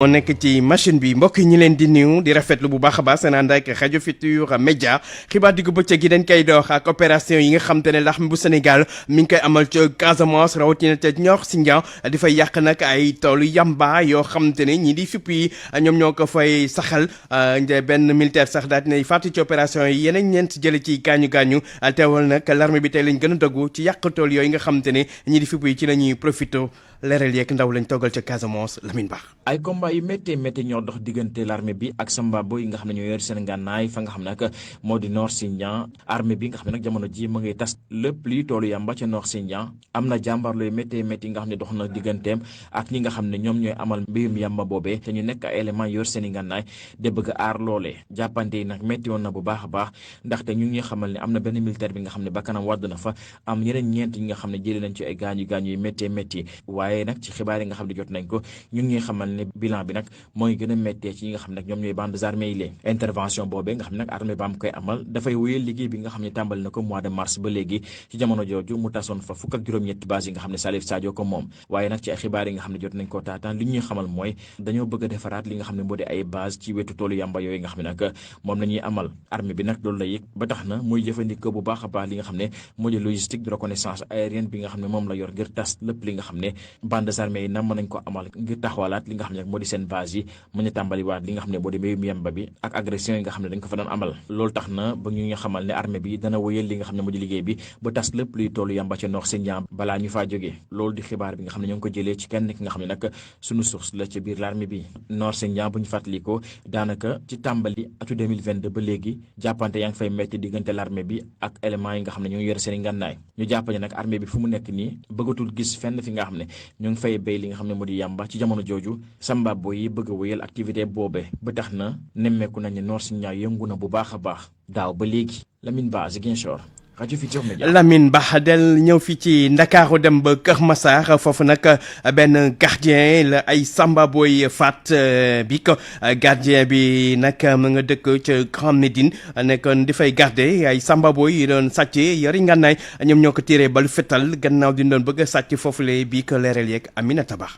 moo nekk ci machine bi mbokk yi ñi leen di nuyu di rafetlu bu baax a baax seen ànd ak rajo Futurs Médias xibaar diggu bëccëg gi dañ koy dox ak opération yi nga xam te ne l'armée bu Sénégal mi ngi koy amal ca Casamance rawatina ca Nioro Sindian di fay yàq nag ay toolu yamba yoo xam te ne ñii di fipp yi ñoom ñoo ko fay saxal benn militaire sax daal dinay faatu ci opération yi yeneen ñeent jële ci gaañu-gaañu teewal nag l'armée bi tey lañ gën a doggu ci yàq tool yooyu nga xam te ne ñii di fipp yi ci la ñuy profito leeral yeeg ndaw lañ toggal ca Casamance Lamine Ba. ay combat yu méttee métti ñoo dox diggante l'armée bi ak Sambabo yi nga xam ne ñoo yor seen gànnaay fa nga xam ne nag moo di Nioro Sindian armée bi nga xam ne nag jamono ji mu ngi tas lépp luy toolu yamba ca Nioro Sindian am na jàmbaarloo yu méttee métti yi nga xam ne dox na digganteem ak ñi nga xam ne ñoom ñooy amal mbéyum yamba boobee te ñu nekk ay élément yor seen i gànnaay de bëgg aar loolee jàppante yi nag métti woon na bu baax a baax ndaxte ñu ngi xamal ne am na benn militaire bi nga xam ne bakkanam wàdd na fa am ñeneen ñeent yi nga xam ne jëlee nañ ci ay gaañu yu méttee métti waaye nag ci xibaar yi nga xam ne jot nañ ko ñu ngi xamal ne bilan bi nag mooy gën a méttee ci ñi nga xam ne nag ñoom ñooy bandes armées yi lee intervention boobee nga xam ne nag armée ba am koy amal dafay wéyal liggéey bi nga xam ne tàmbali na ko mois de mars ba léegi ci jamono jooju mu tasoon fa fukk ak juróom-ñetti base yi nga xam ne Salif Sadio ko moom waaye nag ci ay xibaar yi nga xam ne jot nañ koo taataan li ñuy xamal mooy dañoo bëgg a defaraat li nga xam ne moo di ay base ci wetu toolu yamba yooyu nga xam ne nag moom la ñuy amal armée bi nag loolu la yëg ba tax na muy jëfandikoo bu baax a baax li nga xam ne moo di logistique de reconnaissance aérienne bi nga xam ne moom la yor ngir tas lépp li nga xam ne bandes armées yi nam nañ ko amal ngir taxawalaat li nga xam ne moo di seen base yi mën a tàmbaliwaat li nga xam ne moo di mbéyum yamba bi ak agression yi nga xam ne dañ ko fa doon amal loolu tax na ba ñu nga xamal ne armée bi dana wëyal li nga xam ne moo di liggéey bi ba tas lépp luy toolu yamba ca Nioro Sindian balaa ñu faa jógee loolu di xibaar bi nga xam ne ñoo ngi ko jëlee ci kenn ki nga xam ne nag suñu source la ci biir l'armée bi Nioro Sindian bu ñu fàttalikoo daanaka ci tàmbali atu 2022 ba léegi jàppante yaa ngi fay metti diggante l'armée bi ak éléments yi nga xam ne ñoo ngi yor seen i ngànnaay ñu jàpp ne nag armée bi fu mu nekk nii bëggatul gis fenn fi nga xam ne ñoo ngi fay béy li nga xam ne moo di yamba ci jamono jooju Sambabo yi bëgg a wéyal activité boobe ba tax na nemmeeku nañ ne Nioro Sindian yëngu na bu baax a baax daaw ba léegi Lamine Ba Ziguinchor rajo Futurs Médias. Lamine Ba del ñëw fii ci Ndakaaru dem ba Kër Massar foofu nag benn gardien la ay Sambabo yi faat bi ko gardien bi nag mu nga dëkk ca Grand Médine nekkoon di fay garder ay Sambabo yi doon sàcc yori ngànnaay ñoom ñoo ko tiré balu fetal gannaaw di doon bëgg a sàcc foofu le bi ko leeral yeeg Aminata Ba.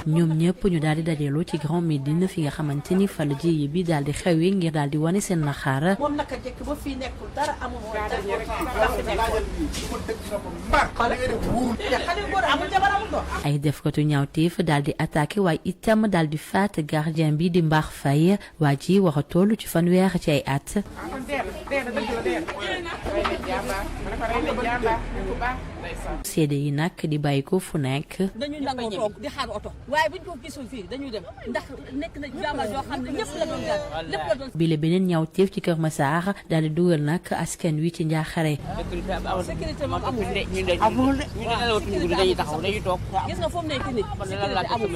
ñoom ñëpp ñu daal di dajaloo ci Grand Médine fi nga xamante ni fa la ji bi daal di xewee ngir daal di wane seen naxaar. moom naka jekk ba fii nekkul dara amul ay defkatu ñaawteef daal di attaqué waaye itam daal di faat gardien bi di Mbar Faye waa ji wax a toll ci fanweer ci ay at. seede yi nag di bàyyi ko fu nekk. dañu nangoo toog di xaar oto waaye buñ ko gisul fii dañuy dem ndax nekk na jàmbaar yoo xam ne ñëpp la doon dal lépp la doon. bile beneen ñaawteef ci Kër Massar daal di dugal nag askan wi ci njaaxare. sécurité moom amul de amul de dañuy taxaw dañuy toog gis nga foofu nekk nii sécurité amul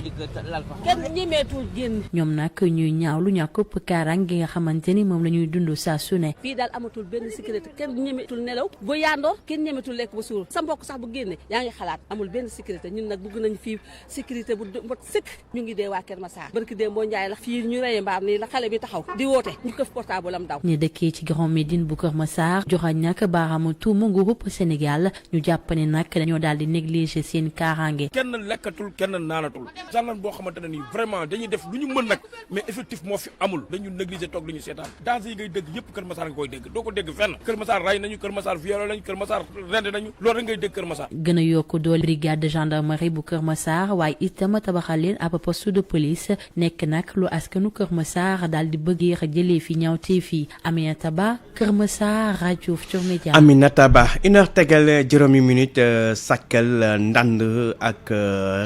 kenn ñemeetul génn. ñoom nag ñuy ñaawlu ñàkkub kaaraange gi nga xamante ni moom la ñuy dund saa su ne. fii daal amatul benn sécurité kenn ñemeetul nelaw bu yaandoor kenn ñemetul lekk ba suur sa mbokk sax bu génne yaa ngi xalaat amul benn sécurité ñun nag bëgg nañ fii sécurité bu mot sëkk ñu ngi dee waa Kër Massar barki dee boo njaay la fii ñu reye mbaam nii la xale bi taxaw di woote ñu këf portable am daw. ñu dëkkee ci Grand Médine bu Kër Massar joxañ nag baaraamu tuuma nguurub Sénégal ñu jàpp ne nag dañoo daal di négliger seen kaaraange. kenn lekkatul kenn naanatul gendarme boo xamante ne nii vraiment dañuy def lu ñu mën nag mais effectif moo fi amul dañu négliger toog dañu seetaan danger yi ngay dégg yëpp Kër Massar nga koy dégg doo ko dégg fenn Kër Massar ray nañu Kër Massar violé nañu Kër Massar rend nañu loolu rek ngay dégg Kër Massar. gën a yokk doole brigade de gendarmerie bu Kër Massar waaye itam tabaxal leen ab poste de police nekk nag lu askanu Kër Massar daal di bëggee jëlee fi ñaawteef yi Aminata Ba Kër Massar rajo Futurs Médias. Aminata Ba une heure tegal juróomi minute Sakal Ndand ak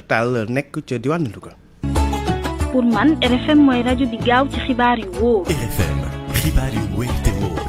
Tall nekk ca diwaanu Louga. pour man RFM mooy rajo bi gaaw ci xibaar yu wóor. RFM xibaar yu wóor te wóor.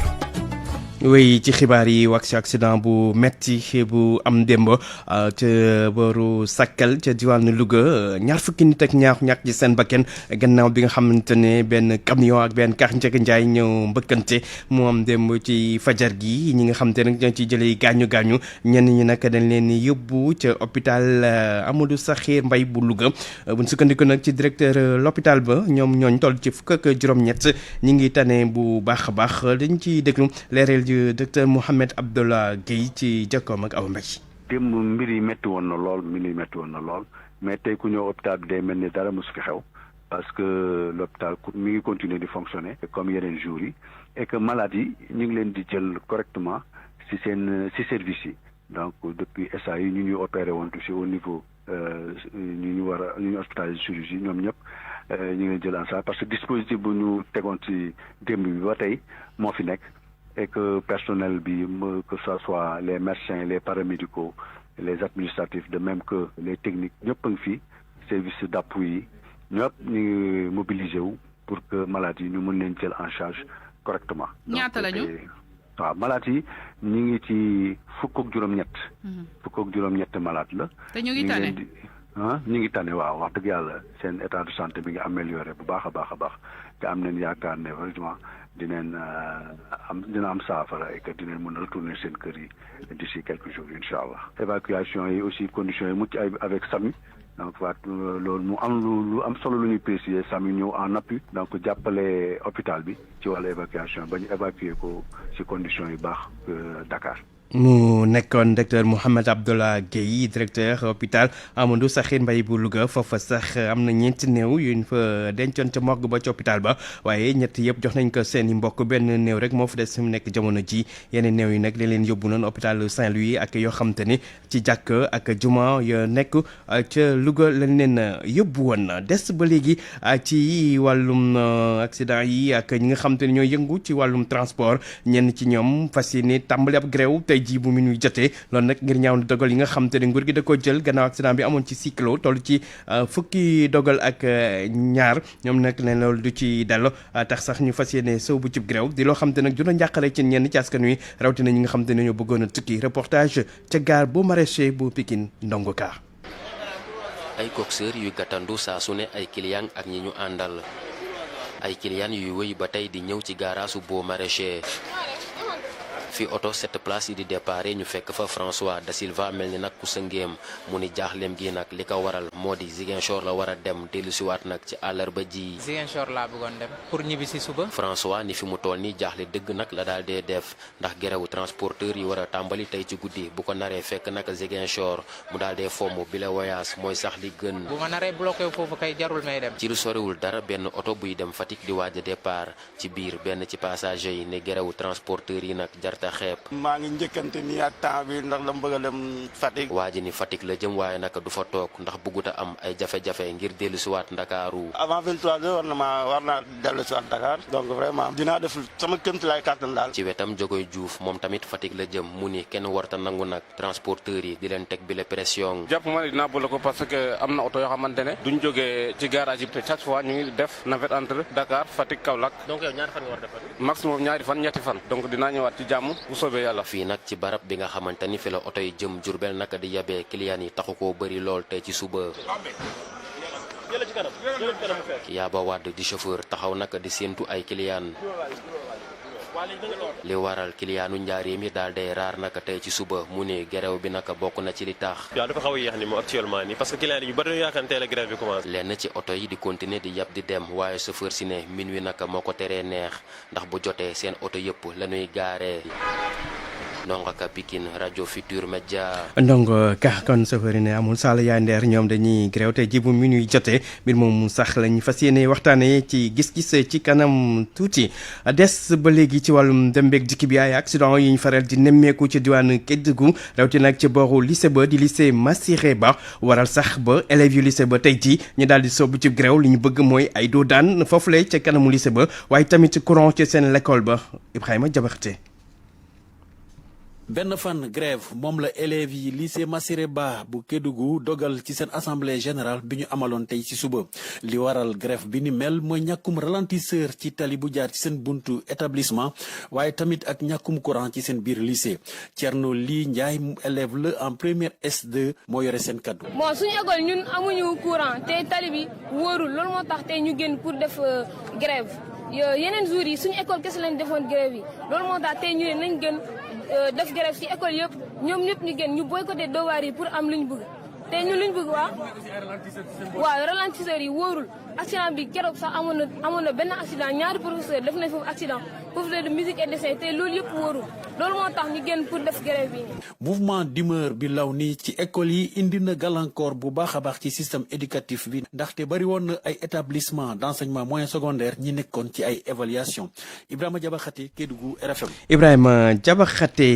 wéy ci xibaar yi wax ci accident bu metti bu am démb ca booru Sakal ca diwaanu Louga ñaar fukki nit ak ñaar ñàkk ci seen bakken gannaaw bi nga xamante ne benn camion ak benn car Ndiaga Ndiaye ñëw mbëkkante mu am démb ci fajar gi ñi nga xamante ne ñoo ci jëlee gaañu gaañu ñenn ñi nag dañ leen yóbbu ca hôpital Amadou Sakhir Mbaye bu Louga bu ñu sukkandiku nag ci directeur l'hôpital ba ñoom ñooñ toll ci fukk ak juróom-ñett ñi ngi tane bu baax a baax dañ ci déglu leeral docteur Mohamed Abdallah Guèye ci jokkoom ak Awa Mbaye. démb mbir yi métti woon na lool mais tey ku ñëw hôpital bi day mel ni dara mosu fi xew parce que l'hôpital mi ngi continuer di fonctionner comme yeneen jours yi et que malades yi ñu ngi leen di jël correctement ci service yi donc depuis SA yi ñu ñuy opéré woon aussi au niveau ñu hospitalisé chirurgie ñoom ñëpp ñu ngi leen jël en charge parce que dispositif bu ñu tegoon ci démb bi ba tey moo fi nekk et que personnel bi que ce soit les médecins les paramédicaux les administratifs de même que les techniques ñëpp a ngi fi service d'appui yi ñëpp ñu ngi mobilisé wu pour que malades yi ñu mën leen jël en charge correctement. ñaata lañu waaw malades yi ñu ngi ci fukk ak juróom-ñett malade la. te ñu ngi tane ñu ngi tane waaw wax dëgg yàlla seen état de santé bi ngi amélioré bu baax a baax te am nañ yaakaar ne vraiment dina am saafara et que dinañ mën a retourner seen kër yi d'ici quelques jours incha allah. évacuation yi aussi conditions yi mucc ayib avec SAMU donc loolu mu am lu am solo lu ñuy préciser SAMU ñëw en appui donc jàppale hôpital bi ci wàllu évacuation ba ñu évacuer ko ci conditions yu baax Dakar. mu nekkoon docteur Mouhamed Abdallah Guèye directeur hôpital Amadou Sakhir Mbaye bu Louga foofa sax am na ñeenti néew yuñ fa dencoon ca morgue ba ci hôpital ba waaye ñett yëpp jox nañ ko seen i mbokk benn néew rek moo fa des mu nekk jamono ji yeneen néew yi nag dañ leen yóbbu noonu hôpital Saint-Louis ak yoo xam te ni ci jàkk ak juma yo nekk ca Louga lañ leen yóbbu woon des ba léegi ci wàllum accident yi ak ñi nga xam te ni ñooy yëngu ci wàllum transport ñenn ci ñoom fas yéene tàmbali ab grève tey ji bu minuy jotee loolu nag ngir ñaaw dogal yi nga xam te ne nguur gi da ko jël gannaaw accident bi amoon ci cyclo toll ci fukki dogal ak ñaar ñoom nag ne loolu du ci dello tax sax ñu fas yéene sow bu cib grève di loo xam te nag juna njàqare ci ñenn ci askan wi rawatina ñi nga xam te ne ñoo bëggoon a tukki reportage ca gare bu maraîcher bu Pikine Ndongo Ka. ay coxeur yu gàttandu saa su ne ay client ak ñi ñu àndal ay client yuy wëy ba tey di ñëw ci garaasu boo maraîcher fi oto 7 places yi di déparé ñu fekk fa François da Silva mel ni nag ku sëngéem mu ni jaaxleem gi nag li ko waral moo di Ziguinchor la war a dem dellusiwaat nag ci àllarba ji. Ziguinchor laa bëggoon dem pour ñibbi si suba. François ni fi mu toll ni jaaxle dëgg nag la daal dee def ndax gerewu transporteur yi war a tàmbali tey ci guddi bu ko naree fekk nag Ziguinchor mu daal dee fomm bi la voyage mooy sax li gën. bu ma naree bloqué foofu kay jarul may dem. ci lu soriwul dara benn oto buy dem Fatick di waaj a départ ci biir benn ci passager yi ne gerewu transporteur yi nag jarta xeeb. maa ngi njëkkante nii ak temps bi ndax la bëgg a dem Fatick. waa ji ni Fatick la jëm waaye nag du fa toog ndax bëggut a am ay jafe-jafe ngir dellusiwaat Ndakaaru. avant 23 heures war naa dellusiwaat Dakar donc vraiment dinaa def sama kéemtalaay kàttan daal. ci wetam Jogoy Diouf moom tamit Fatick la jëm mu ni kenn warta nangu nag transporteurs yi di leen teg bi la pression. jàpp ma ne dinaa boole ko parce que am na oto yoo xamante ne duñ jógee ci garage yi te chaque fois ñu ngi def navette entre Dakar Fatick Kaolack. donc yow ñaari fan nga war a def maximum ñaari fan ñetti fan donc dinaa ñëwaat ci jàmm bu soobee yàlla. fii nag ci barab bi nga xamante ni fi la oto yi jëm Jurbel naka di yabee client yi taxu koo bëri lool tey ci suba. Yaaba Wade di chauffeur taxaw naka di séentu ay client li waral kiliyaanu njaareem yi daal day raar naka tey ci suba mu ne grève bi naka bokk na ci li tax. waaw dafa xaw a yéex ni moom actuellement nii parce que client yi ñu bari yaakaar ne tey la grève bi commencé. lenn ci oto yi di continuer di yab di dem waaye chauffeur si ne minuit naka moo ko teree neex ndax bu jotee seen oto yëpp la ñuy gaaree. Ndongo Ka Pikine rajo Futur Media. Ndongo Ka kon safari ne amul Sall yaa ndeer ñoom dañuy grève te ji bu minuit jotee mbir moom sax lañ fas yéene waxtaanee ci gis-gis ci kanam tuuti des ba léegi ci wàllum dem beeg dikk bi ay accident yi ñu faral di nemmeeku ci diwaanu Kédougou rawatina nag ci booru lycée ba di lycée Massiré Ba waral sax ba élèves yu lycée ba tey jii ñu daal di soobu ci grève li ñu bëgg mooy ay doo daan foofule ca kanamu lycée ba waaye tamit courant ci seen l'école ba Ibrahima Jabaxte. benn fan grève moom la élèves yi lycée Massiré Ba bu Kédougou dogal ci seen assemblée générale bi ñu amaloon tey ci suba li waral grève bi ni mel mooy ñàkkum ralentisseur ci tali bu jaar ci seen buntu établissement waaye tamit ak ñàkkum courant ci seen biir lycée Thierno Ly Ndiaye mu élève la en première S2 moo yore seen kaddu. bon suñu école ñun amuñu courant te tali bi wóorul loolu moo tax tey ñu génn pour def grève yeneen jours yi suñu école kese lañ defoon grève yi loolu moo tax tey ñu ne nañ gën def grève ci école yëpp ñoom ñëpp ñu génn ñu boycotté devoir yi pour am luñ bëgg te ñun luñ bëgg waaw ralentisseurs yi wóorul accident bi keroog sax amoon na benn accident ñaari professeur def nañ foofu accident professeur de musique et dessin te loolu yëpp wóorul loolu moo tax ñu génn pour def grève bi. mouvement d'humeur bi law ni ci école yi indi na gàllankoor bu baax a baax ci système éducatif bi ndaxte bari woon na ay établissement d'enseignement moyen secondaire ñi nekkoon ci ay évaluation Ibrahima Diabakhate Kédougou RFM. Ibrahima Diabakhate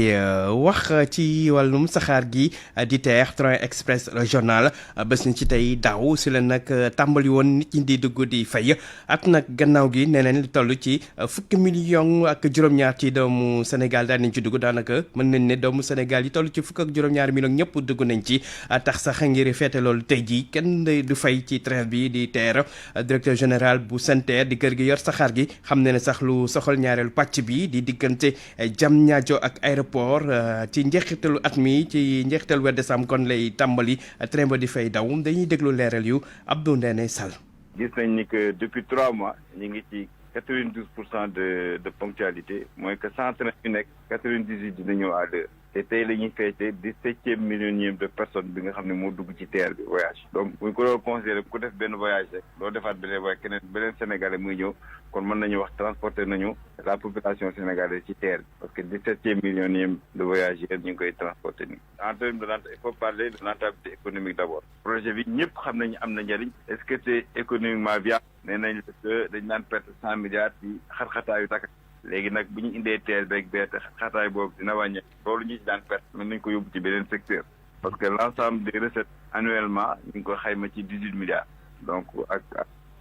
wax ci wàllum saxaar gi di TER train express régional bés ni ci tey daaw si la nag tàmbali woon nit ñi di dugg di fay at nag gannaaw gi neneen li toll ci fukki million ak juróom-ñaar ci doomu Sénégal daan nañ ci dugg daanaka mën nañ ne doomu Sénégal yi toll ci fukk ak juróom-ñaar million ñëpp dugg nañ ci tax sax ngir feete loolu tey jii kenn du fay ci train bi di TER directeur général bu SENTER di kër gi yor saxaar gi xam ne sax lu soxal ñaareelu pàcc bi di diggante Diamniadio ak aéroport ci njeexitalu at mi ci njeexitalu weer décembre kon lay tàmbali train ba di fay daw dañuy déglu leeral yu Abdou Ndene Sall. gis nañ ni que depuis 3 mois ñu ngi ci 92% de ponctualité mooy que 100 train yu nekk 98 dina ñëw à l'heure te tey la ñuy fêté 17e millionième de personnes bi nga xam ne moo dugg ci TER bi voyage donc bu ñu ko doon considéré ku def benn voyage rek doo defaat beneen voyage beneen sénégalais muy ñëw kon mën nañu wax transporter nañu la population sénégalaise ci TER bi parce que 17e millionième de voyageurs ñu ngi koy transporter nii. En termes de il faut parler de rentabilité économique d'abord projet bi ñëpp xam nañu am na njëriñ est-ce que c'est économiquement viable nee nañ que dañ naan perte 100 milliards ci xar-xataayu Dakar léegi nag bu ñu indee TER beeg bee xataay boobu dina wàññe loolu ñu ci daan perte mën nañ ko yóbbu ci beneen secteur parce que l'ensemble des recettes annuellement ñu ngi ko xayma ci 18 milliards donc ak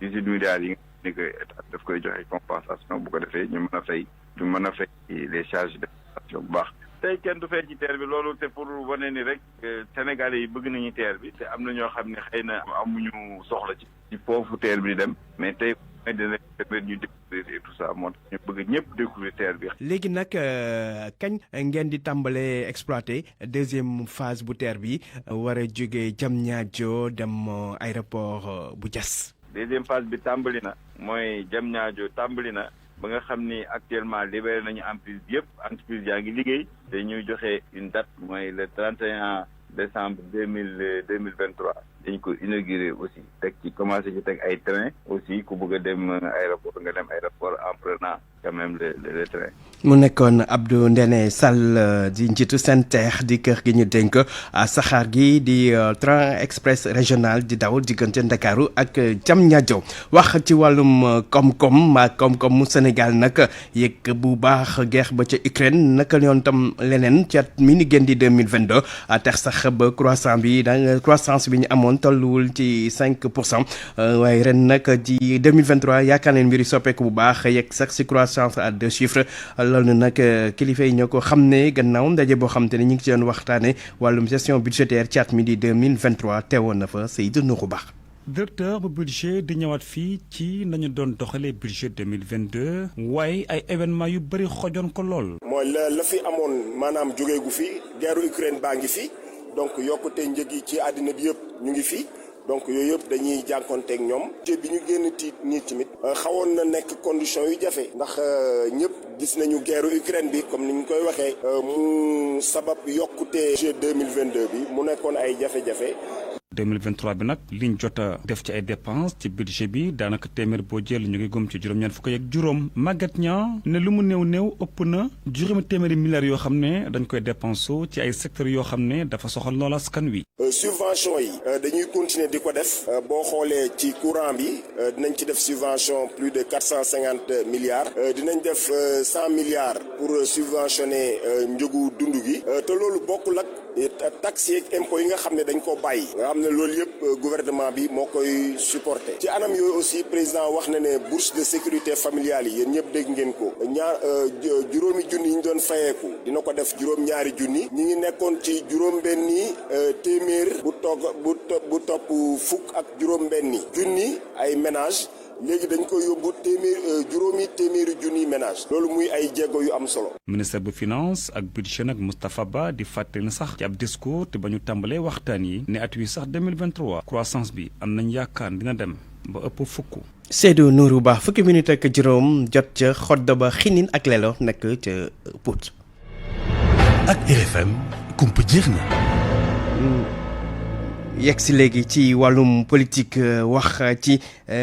18 milliards yi nga ni que état daf koy joxe compensation bu ko defee ñu mën a fay les charges d'exploitation bu baax tey kenn du fay ci TER bi loolu c'est pour wane ni rek Sénégalais yi bëgg nañu TER bi te am na ñoo xam ne xëy na amuñu soxla ci foofu TER bi di dem mais tey dina ñu découvrir et tout ça moo tax ñu bëgg ñëpp découvrir TER bi. léegi nag kañ ngeen di tàmbalee exploiter deuxième phase bu TER bi war a jógee Diamniadio dem aéroport bu Diass. deuxième phase bi tàmbali na mooy Diamniadio tàmbali na ba nga xam ni actuellement libéré nañu entreprise bi yëpp entreprise yaa ngi liggéey te ñuy joxe une date mooy le 31 décembre 2023 dañ ko inauguré aussi teg ci commencé ci teg ay train aussi ku bëgg a dem aéroport nga dem aéroport en prenant quand même le train. mu nekkoon Abdou Ndene Sall di njiitu SENTER di kër gi ñu dénk saxaar gi di train express régional di daw diggante Ndakaaru ak Diamniadio wax ci wàllum koom-koom mu Sénégal nag yëg bu baax guerre ba ca Ukraine naka yoon tam leneen ci at mi ni gën di 2022 tax sax ba croissance bi ñu amoon tolluwul ci 5% waaye ren nag di 2023 yaakaar nañ mbiri soppeeku bu baax yegg sax si croissance à 2 chiffres loolu nag kilifa yi ñoo ko xam ne gannaaw ndaje boo xam te ne ñu ngi ci doon waxtaane wàllum gestion budgétaire ci at mi di 2023 teewoon na fa Seydou Nourou Ba. directeur bu budget di ñëwaat fii ci nañu doon doxalee budget 2022 waaye ay événement yu bëri xojoon ko lool. mooy la fi amoon maanaam jógee gu fi guerre Ukraine baa ngi fi donc yokkute njëg yi ci àddina bi yëpp ñu ngi fi donc yooyu yëpp dañuy jànkonteeg ñoom te bi ñu génn tiit nii tamit xawoon na nekk condition yu jafe ndax ñëpp gis nañu guerre Ukraine bi comme ni ñu koy waxee mu sabab yokkute budget 2022 bi mu nekkoon ay jafe-jafe 2023 bi nag liñ jot a def ci ay dépenses ci budget bi daanaka téeméer boo jël ñu ngi gëm ci juróom-ñeent fukk ak juróom Maguette Niang ne lu mu néew ëpp na juróomi téeméeri milliards yoo xam ne dañ koy dépensé ci ay secteurs yoo xam ne dafa soxal lool askan wi. subvention yi dañuy continuer di ko def boo xoolee ci courant bi dinañ ci def subvention plus de 450 milliards dinañ def 100 milliards pour subventionner njëgu dund gi te loolu bokkul ak taxes yeeg impôts yi nga xam ne dañ ko bàyyi nga xam ne loolu yëpp gouvernement bi moo koy supporter ci anam yooyu aussi président wax na ne bourse de sécurité familiale yi yéen ñëpp dégg ngeen ko juróomi junni yi ñu doon fayeeku dina ko def juróom-ñaari junni ñi ngi nekkoon ci juróom-benni téeméer bu topp fukk ak juróom-benni junni ay ménage léegi dañ ko yóbbu juróomi téeméeri junniy ménage loolu muy ay jéego yu am solo. ministère bu finance ak budget nag Moustapha Ba di fàttali na sax ci ab discours te ba ñu tàmbalee waxtaan yi ne at wi sax 2023 croissance bi am nañ yaakaar dina dem ba ëpp fukk. Seydou Nourou Ba fukki minute ak juróom jot ca xodd ba xinin ak lelo nekk ca Pout. ak RFM kumpa jeex na. yegg si léegi ci wàllum politique wax ci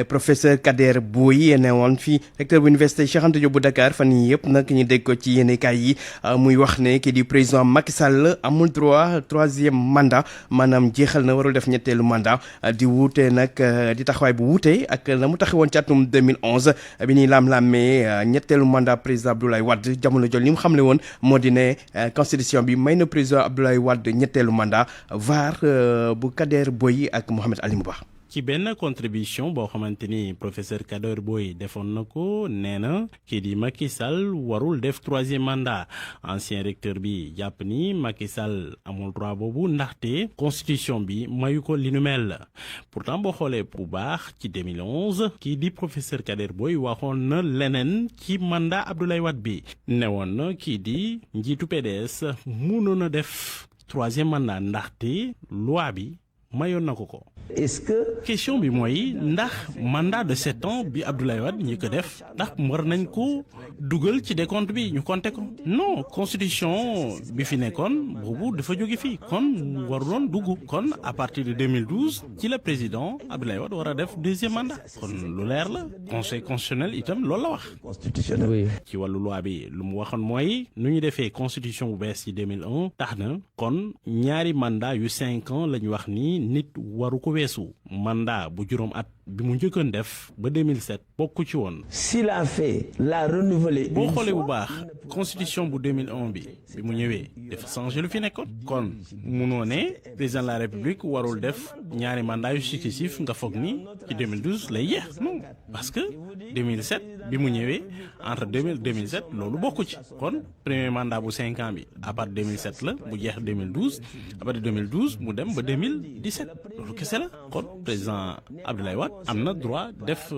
professeur Kader Boye ne woon fii recteur bu université Cheikh Anta Diop bu Dakar fan yii yëpp nag ñu dégg ko ci yéenekaay yi muy wax ne kii di président Macky Sall amul droit troisième mandat maanaam jeexal na warul def ñetteelu mandat di wuute nag di taxawaay bu wuute ak na mu taxawoon ci atum 2011 bi ñuy laam-laamee ñetteelu mandat président Abdoulaye Wade jamono jol li mu xamle woon moo di ne constitution bi may na président Abdoulaye Wade ñetteelu mandat var bu Kader Boye ak Mohamed Ali Mouba. ci benn contribution boo xamante ni professeur Kader Boye defoon na ko nee na kii di Macky Sall warul def troisième mandat ancien recteur bi jàpp ni Macky Sall amul droit boobu ndaxte constitution bi mayu ko li nu mel pourtant boo xoolee bu baax ci 2011 kii di professeur Kader Boye waxoon na leneen ci mandat Abdoulaye Wade bi newoon na kii di njiitu PDS mënoon a def troisième mandat ndaxte loi bi mayoon na ko. est-ce que question bi mooy ndax mandat de 7 ans bi Abdoulaye Wade ñi ko def ndax war nañ ko dugal ci décompte bi ñu compter ko non constitution bi fi nekkoon boobu dafa jóge fii kon waruloon dugg kon à partir de 2012 ci la président Abdoulaye Wade war a def deuxième mandat kon lu leer la conseil constitutionnel itam loolu la wax. constitutionnel oui. ci wàllu loi bi lu mu waxoon mooy nu ñu defee constitution bu bees ci 2001 tax na kon ñaari mandat yu 5 ans la ñu wax ni nit waru ko weesu mandat bu juróom at bi mu njëkkoon def ba 2007 bokku ci woon. s'il a fait la renouveler. boo xoolee bu baax constitution bu 2001 bi mu ñëwee dafa changé lu fi nekkoon. kon munoo ne président de la république warul def ñaari mandat yu successif nga foog ni ci 2012 lay yeex non parce que 2007 bi mu ñëwee entre 2007 loolu bokku ci kon premier mandat bu 5 ans bi à partir de 2007 la bu jeex 2012 à partir de 2012 mu dem ba 2017 loolu kese la kon président Abdoulaye Wade am na droit def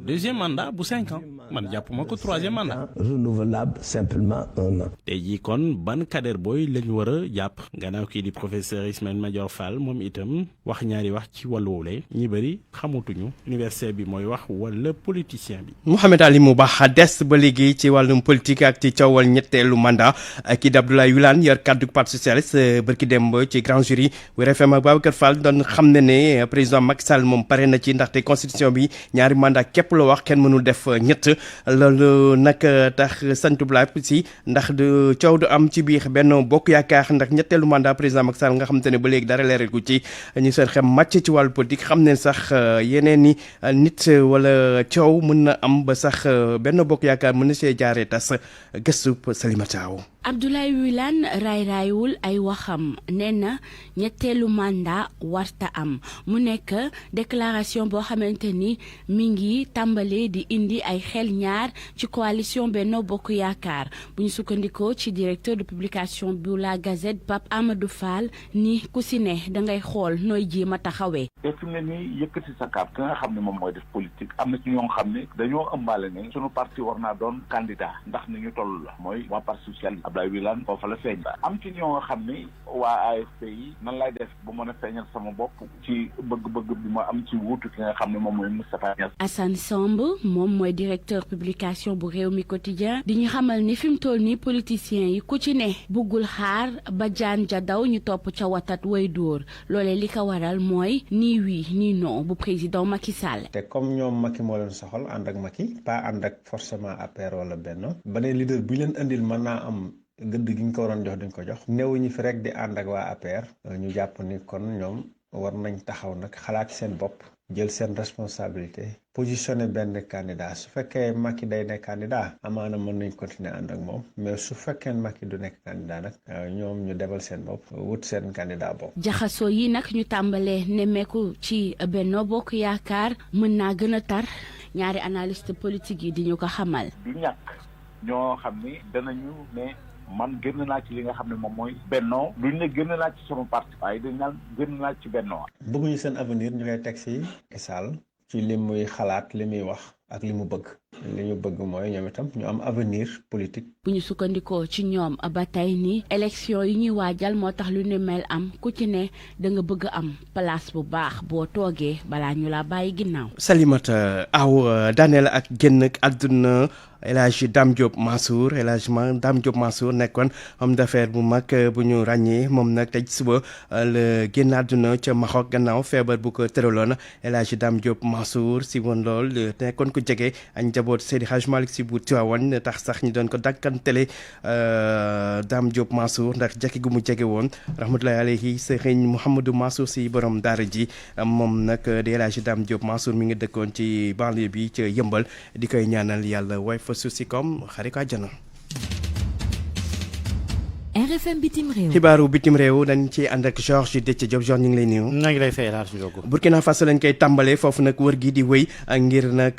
deuxième mandat bu 5 ans man jàppuma ko troisième mandat. renouvelable simplement 1 an. tey jii kon ban Kader Boye la ñu war a jàpp gannaaw kii di professeur Ismaïla Madior Fall moom itam wax ñaari wax ci wàllu woowule ñi bëri xamatuñu université bi mooy wax wala politicien bi. Mohamed Ali Mouba des ba léegi ci wàllum politique ak ci coowal ñetteelu mandat kii di Abdoulaye Wilane yor kaddu parti socialiste barki dem ba ci grand jury bu RFM ak Babacar Fall doon xam ne président Macky Sall moom pare na ci ndaxte constitution bi ñaari mandat képp la wax kenn mënul def ñett loolu nag tax sant blaab si ndax du coow du am ci biir Benno Bokk Yaakaar ndax ñetteelu mandat président Macky Sall nga xam te ne ba léegi dara leeral gu ci ñu seen xem màcc ci wàllu politique xam ne sax yeneen ni nit wala coow mën na am ba sax Benno Bokk Yaakaar mën na see jaaree tas gëstu Salimata Aw. Abdoulaye Wilane raayraayul ay waxam nee na ñetteelu mandat warta am mu nekk déclaration boo xamante ni mi ngi tàmbalee di indi ay xel ñaar ci coalition Benno Bokk Yaakaar bu ñu sukkandikoo ci directeur de publication bu la Gazette Pape Amadou Fall ni ku si ne dangay xool nooy jéem a taxawee. te fi mu ne nii yëkkati sa kàpp ki nga xam ne moom mooy def politique am na ci ñoo xam ne dañoo ëmbaale ne sunu parti war naa doon candidat ndax ni ñu toll la mooy waa parti socialiste Abdoulaye Wilane foofa la feeñ am ci ñoo xam ne waa AFP yi nan lay def bu mën a feeñal sama bopp ci bëgg-bëgg bi ma am ci wuutu ki nga xam ne moom mooy Moustapha Niasse. Assane Samb moom mooy directeur publication bu Rewmi Quotidien di ñu xamal ni fi mu toll nii politiciens yi ku ci ne buggul xaar ba jaan ja daw ñu topp ca watat way dóor loolee li ko waral mooy nii oui nii non bu président Macky Sall. te comme ñoom Macky moo leen soxal ànd ak Macky pas ànd ak forcément APR wala Benno beneen leader bu leen andil mën naa am gëdd gi ñu ko waroon jox duñ ko jox newuñu fi rek di ànd ak waa APR ñu jàpp ni kon ñoom war nañ taxaw nag xalaat seen bopp jël seen responsabilité positionné benn candidat su fekkee Macky day nekk candidat amaana mën nañ continuer ànd ak moom mais su fekkee Macky du nekk candidat nag ñoom ñu debal seen bopp wut seen candidat bopp. jaxasoo yi nag ñu tàmbalee nemmeeku ci Benno Bokk Yaakaar mën naa gën a tar ñaari analyste politique yi di ñu ko xamal. du ñàkk ñoo xam ni danañu ne. man génn naa ci li nga xam ne moom mooy Benno duñ ne génn naa ci sama parti waaye dañ naan génn naa ci Benno. bëgguñu seen avenir ñu koy teg si Sall ci li muy xalaat li muy wax ak li mu bëgg li ñu bëgg mooy ñoom itam ñu am avenir politique. bu ñu sukkandikoo ci ñoom ba tey nii élection yi ñuy waajal moo tax lu ne mel am ku ci ne da nga bëgg am place bu baax boo toogee balaa ñu la bàyyi ginnaaw. Salimata aw daaneel ak génn àdduna El Hadj Dame Diop Mansour El Hadj Dame Diop Mansour nekkoon homme d'affaires bu mag bu ñu ràññee moom nag tey suba la génn àdduna ca Maroc gannaaw feebar bu ko tëraloon El Hadj Dame Diop Mansour si woon lool nekkoon ko jege ak njaboot Seydi Hadj Malick Sy bu Tivaouane tax sax ñu doon ko dakkantele Dame Diop Mansour ndax jekki gu mu jege woon rahmatullahi alayhi Serigne Mouhamadou Mansour si borom daara ji moom nag di El Hadj Dame Diop Mansour mi ngi dëkkoon ci banlieue bi ca Yëmbal di koy ñaanal yàlla way fa suuf si comme xarit ko àjjana. RFM bitim réew. xibaaru bitim réew dañ ci ànd ak Georges Déthié Diop Georges ñu ngi lay nuyu. ñu ngi lay fay laal si Ndiogo. Burkina Faso lañ koy tàmbalee foofu nag wër gi di wéy ngir nag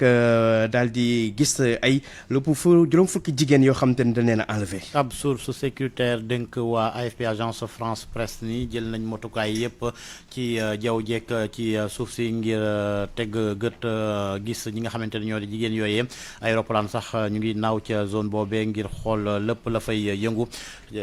daal di gis ay lu juróom fukki jigéen yoo xam te ne dañ leen a enlevé. ab source sécuritaire dénk waa AFP agence France Presse ni jël nañ motukaay yëpp ci jaww jekk ci suuf si ngir teg gët gis ñi nga xamante ne ñoo di jigéen yooyee ay roppalaan sax ñu ngi naaw ca zone boobee ngir xool lépp la fay yëngu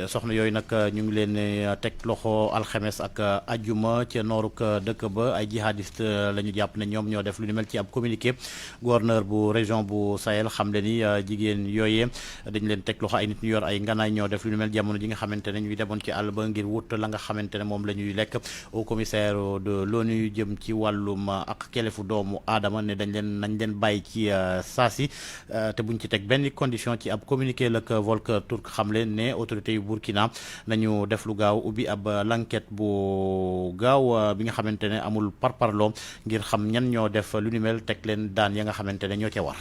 soxna yooyu nag ñu ngi leen teg loxo alxames ak ajjuma ca nooruk dëkk ba ay jihadiste la ñu jàpp ne ñoom ñoo def lu ni mel ci ab communiqué gouverneur bu région bu Sahel xam le ni jigéen yooyee dañ leen teg loxo ay nit ñu yor ay nganaay ñoo def lu ni mel jamono ji nga xamante ne ñuy demoon ci àll ba ngir wut la nga xamante ne moom la ñuy lekk au commissaire de l'ONU jëm ci wàllum ak kelefu doomu aadama ne nañ leen bàyyi ci saasi te buñ ci teg benn condition ci ab communiqué la ko Volker Turk xam leen ne autorité yu Burkina nañu def lu gaaw ubbi ab l'enquête bu gaaw bi nga xamante ne amul parparloo ngir xam ñan ñoo def lu ni mel teg leen daan ya nga xamante ne ñoo ca war.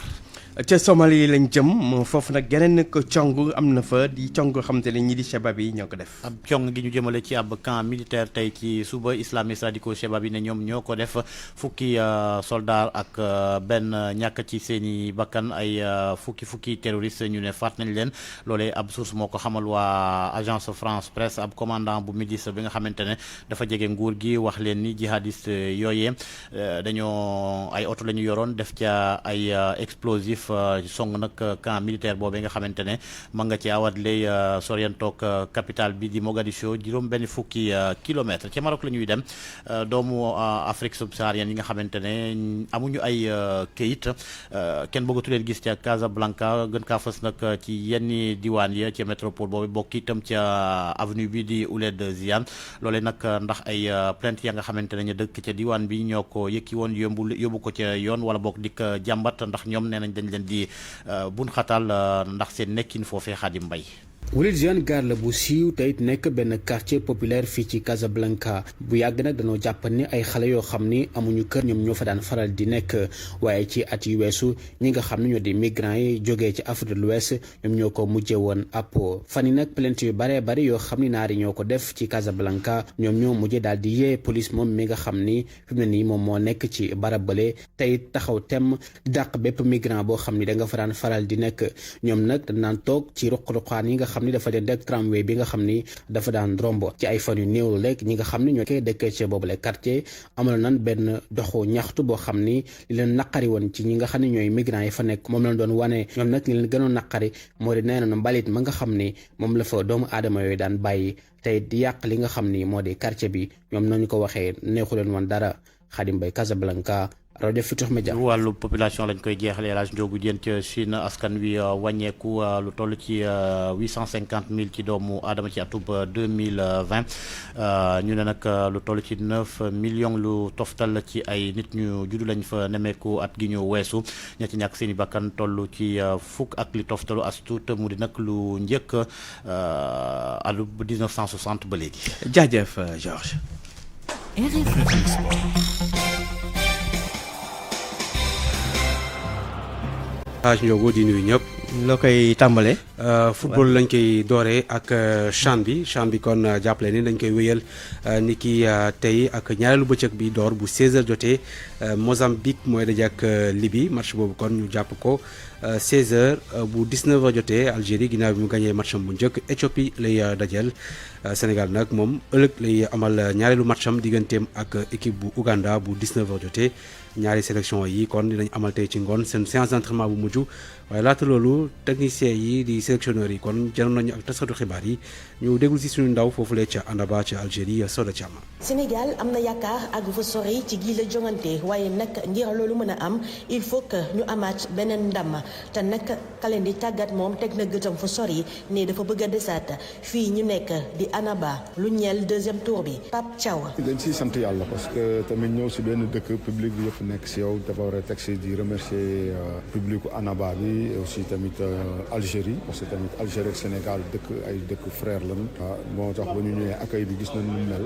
ca Somalie lañ jëm foofu nag geneen ko cong am na fa di cong xamante ne ñi di Shabab yi ñoo ko def. ab cong gi ñu jëmale ci ab camp militaire tey ci suba islamiste radicaux Shabab yi ne ñoom ñoo ko def fukki soldat ak benn ñàkk ci seeni bakkan ay fukki terroriste ñu ne faat nañ leen loolee ab source moo ko xamal waa agence France Presse ab commandant bu milice bi nga xamante ne dafa jege nguur gi wax leen ni jihadiste yooyee dañoo ay oto la ñu yoroon def ca ay explosif song nag camp militaire boobee nga xamante ne ma nga ci awat lay sorientoog capitale bi di Mogadiscio juróom benn fukki kilomètre ca Maroc la ñuy dem doomu Afrique subsaharienne yi nga xamante ne amuñu ay këyit kenn bëggatu leen gis ca Casablanca gën kaa fës nag ci yenn diwaan ya ca métropole boobu bokk itam ca avenue bi di Ouled Ziane loolee nag ndax ay plainte ya nga xamante ne ñu dëkk ca diwaan bi ñoo ko yëkki woon yóbbu ko ca yoon wala bokk dikk jàmbat ndax ñoom nee nañ dañ leen di bun xatal ndax seen nekkin foofee Xaadim Mbay. Ouled Ziane gaar la bu siiw te it nekk benn quartier populaire fii ci Casablanca bu yàgg nag dañoo jàpp ni ay xale yoo xam ni amuñu kër ñoom ñoo fa daan faral di nekk waaye ci at yu weesu ñi nga xam ne ñoo di migrants yi jógee ci Afrique de l'Ouest ñoom ñoo ko mujjee woon ab fan yi nag plainte yu baree bari yoo xam ni naar yi ñoo ko def ci Casablanca ñoom ñoo mujjee daal di yee police moom mi nga xam ni fi mu ne nii moom moo nekk ci barab bële tey taxaw tem di dàq bépp migrant boo xam ni da nga fa daan faral di nekk ñoom nag dañ naan toog ci ruq-ruqaan yi nga xam ni dafa den rek tramway bi nga xam ni dafa daan romb ci ay fan yu néew rek ñi nga xam ni ñoo koy dëkkee ci boobule quartier amal nan benn doxu ñaxtu boo xam ni li leen naqari woon ci ñi nga xam ne ñooy migrants yi fa nekk moom lañ doon wane ñoom nag li leen gënoon naqari moo di nee na mbalit ma nga xam ni moom la fa doomu aadama yooyu daan bàyyi tey di yàq li nga xam ni moo di quartier bi ñoom nañu ko waxee neexu leen woon dara Xaadim Mbay Casablanca rajo Futurs Médias. wàllu population lañ koy jeexalee El Hadj Ndiogou Diène ca Chine askan wi wàññeeku lu toll ci 850 000 ci doomu aadama ci atub 2020 ñu ne nag lu toll ci 9 millions lu toftal ci ay nit ñu juddu lañ fa nemeeku at gi ñu weesu ña ci ñàkk seen i bakkan toll ci fukk ak li toftalu as tuut mu di nag lu njëkk alu 1960 ba léegi. jaajëf Georges. Hadj Ndiogo di nuyu ñëpp. loo koy tàmbalee. football lañ koy dooree ak CHAN bi kon jàppale ni dañ koy wéyal ni ki tey ak ñaareelu bëccëg bi door bu 16h jotee Mozambique mooy daje ak Libye match boobu kon ñu jàpp ko 16h bu 19h jotee Algérie ginnaaw bi mu gagné matcham bu njëkk Éthiopie lay dajal Sénégal nag moom ëllëg lay amal ñaareelu matcham digganteem ak équipe bu Ouganda bu 19h jotee ñaari sélection yi kon dinañ amal tey ci ngoon seen séance d'entraînement bu mujj waaye laata loolu techniciens yi di sélectionneurs yi kon janoon nañu ak taskatu xibaar yi ñu déglu si suñu ndaw foofulee ca Annaba ca Algérie Soda Thiam. Sénégal am na yaakaar ak fa sori ci gii la jongante waaye nag ngir loolu mën a am il faut que ñu amaat beneen ndam te nag kaleen di tàggat moom teg na gëtam fa sori ne dafa bëgg a desaat fii ñu nekk di Annaba lu ñeel deuxième tour bi Pape Thiaw. dañ siy sant yàlla parce que tamit ñëw si benn dëkk public bi yëpp nekk si yow dafa war a teg si di remercier publicu Annaba bi et aussi tamit Algérie parce que tamit Algérie ak Sénégal dëkk ay dëkk frère lañu. moo tax ba ñu ñëwee accueil bi gis nañ nu mel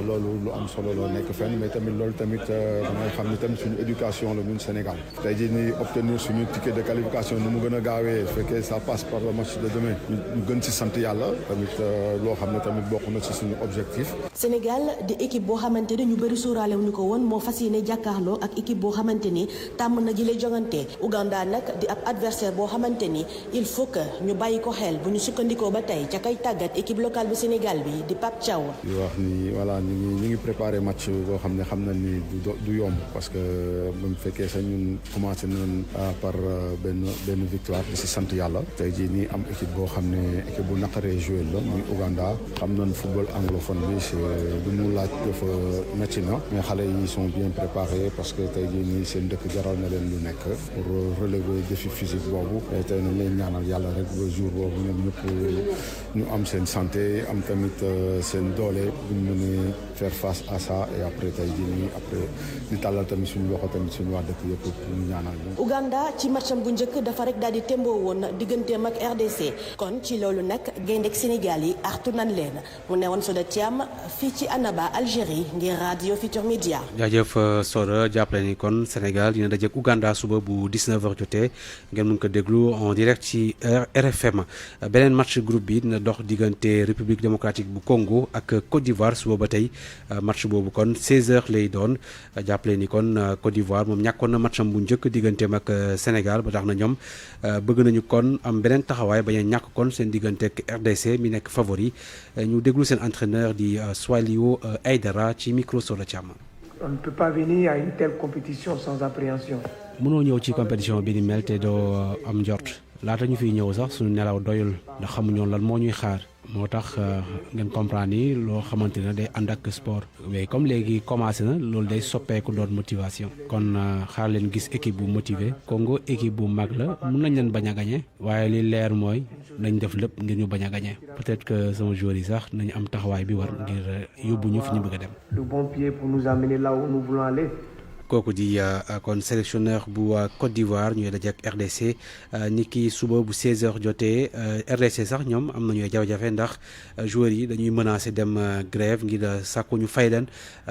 loolu lu am solo loo nekk fenn mais tamit loolu tamit dangay xam ni tamit suñu éducation la ñun Sénégal tey jii nii obtenir suñu ticket de qualification nu mu gën a gaawee fekkee ça passe par le match de demain ñu gën si sant yàlla tamit loo xam ne tamit bokk na si suñu objectif. Sénégal di équipe boo xamante ni ñu bëri suuraale wu ñu ko woon moo fas yéene jàkkaarloo ak équipe boo xamante ni tàmm na jëlee jongante Ouganda nag di ab adversaire boo xamante ni il faut que ñu bàyyi ko xel bu ñu sukkandikoo ba tey ca kay tàggat équipe locale bu Sénégal bi di Pape Thiaw. di wax ni voilà ñu ngi préparé match boo xam ne xam na ni du yomb parce que bu fekkee sax ñun commencé nañ par benn victoire di si sant yàlla tey jii nii am équipe boo xam ne équipe bu naqaree joué la muy Ouganda xam nañ football anglophone bi c'est du mu laaj dafa métti na mais xale yi sont bien préparés parce que tey jii nii seen dëkk jaral na leen lu nekk pour relever défi physique boobu et tey nañ leen ñaanal yàlla rek ba jour boobu ñoom ñëpp ñu am seen santé am tamit seen doole bu ñu mënee faire face à ça et après tey jii nii après di tàllal tamit suñu loxo tamit suñu waa dëkk yëpp ñu ñaanal ñu. Ouganda ci matcham bu njëkk dafa rek daal di témboo woon digganteem ak RDC kon ci loolu nag gaynde Sénégal yi artu nan leen mu newoon Soda Thiam fii ci Annaba Algérie ngir Radio Futur Média. jaajëf Soda jàppale ni kon Sénégal dina dajeek Ouganda suba bu 19h jotee ngeen mun ko déglu en direct ci RFM beneen match groupe bi dina dox diggante République démocratique bu Congo ak Côte d'Ivoire suba ba tey match boobu kon 16h lay doon jàppale ni kon Côte d'Ivoire moom ñàkkoon na matcham bu njëkk digganteem ak Sénégal ba tax na ñoom bëgg nañu kon am beneen taxawaay bañ a ñàkk kon seen diggante ak RDC mi nekk favori ñu déglu seen entraîneur di Swalio Aïdara ci micro Soda Thiam. On ne peut pas venir à une telle compétition sans appréhension. mënoo ñëw ci compétition bi ni mel te doo am njort laata ñu fiy ñëw sax suñu nelaw doyul ndax xamuñoon lan moo ñuy xaar moo tax ngeen comprendre ni loo xamante ne day ànd ak sport mais comme léegi commencé na loolu day soppeeku doon motivation kon xaar leen gis équipe bu motivé Congo équipe bu mag la mun nañ leen bañ a gagné waaye li leer mooy nañ def lépp ngir ñu bañ a gagné peut-être que sama joueurs yi sax nañu am taxawaay bi war ngir yóbbu ñu fi ñu bëgg a dem. Le bon pied pour nous amener là où nous voulons aller. kooku di kon sélectionneur bu Côte d'Ivoire ñuy daje ak RDC ni ki suba bu 16h jotee RDC sax ñoom am nañu jafe-jafe ndax joueurs yi dañuy menacer dem grève ngir sàkku ñu fay leen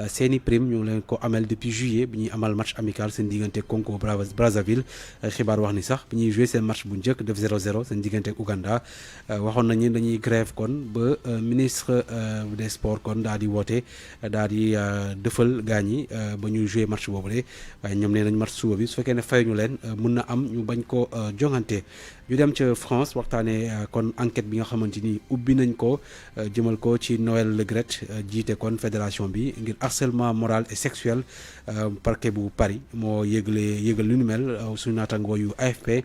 seeni prime ñu leen ko amel depuis juillet bi ñuy amal match amical seen diggante Congo Brazzaville xibaar wax ni sax bi ñuy joué seen match bu njëkk def 0-0 seen diggante ak Ouganda waxoon nañu dañuy grève kon ba ministre des sports kon daal di woote daal di dëfal gaañ yi ba ñu joué match boobu waaye ñoom nee nañ match suba bi su fekkee ne fayuñu leen mun na am ñu bañ ko jongante ñu dem ca France waxtaanee kon enquête bi nga xamante ni ubbi nañ ko jëmal ko ci Noël Le Graët jiite kon fédération bi ngir harcèlement moral et sexuel parquet bu Paris moo yëgal lu nu mel suñu naatangoo yu AFP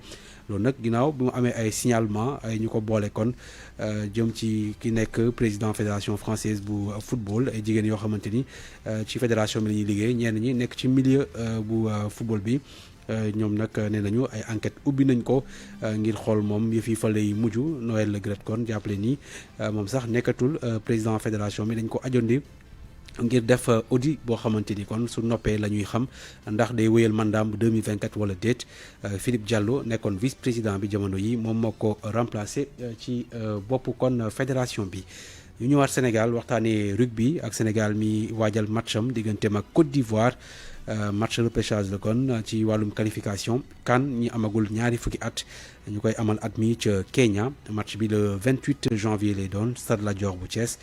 loolu nag ginnaaw bi mu amee ay signalement ay ñu ko boole kon jëm ci ki nekk président fédération française bu football ay jigéen yoo xamante ni ci fédération bi la ñuy liggéey ñenn ñi nekk ci milieu bu football bi ñoom nag nee nañu ay enquête ubbi nañ ko ngir xool moom yëf yi fa lay mujj Noël Le Graët kon jàppale ni moom sax nekkatul président fédération bi dañ ko ajondi ngir def audit boo xamante ni kon su noppee la ñuy xam ndax day wéyal mandaam bu 2024 wala déet Philippe Diallo nekkoon vice président bi jamono yi moom moo ko remplacé ci bopp kon fédération bi. ñu ñëwaat Sénégal waxtaanee rugby ak Sénégal mi waajal matcham digganteem ak Côte d'Ivoire match repêchage la kon ci wàllum qualification kan ñi amagul ñaari fukki at ñu koy amal at mi ca Kenya match bi le 28 janvier lay doon Stade Lat Dior bu Thiès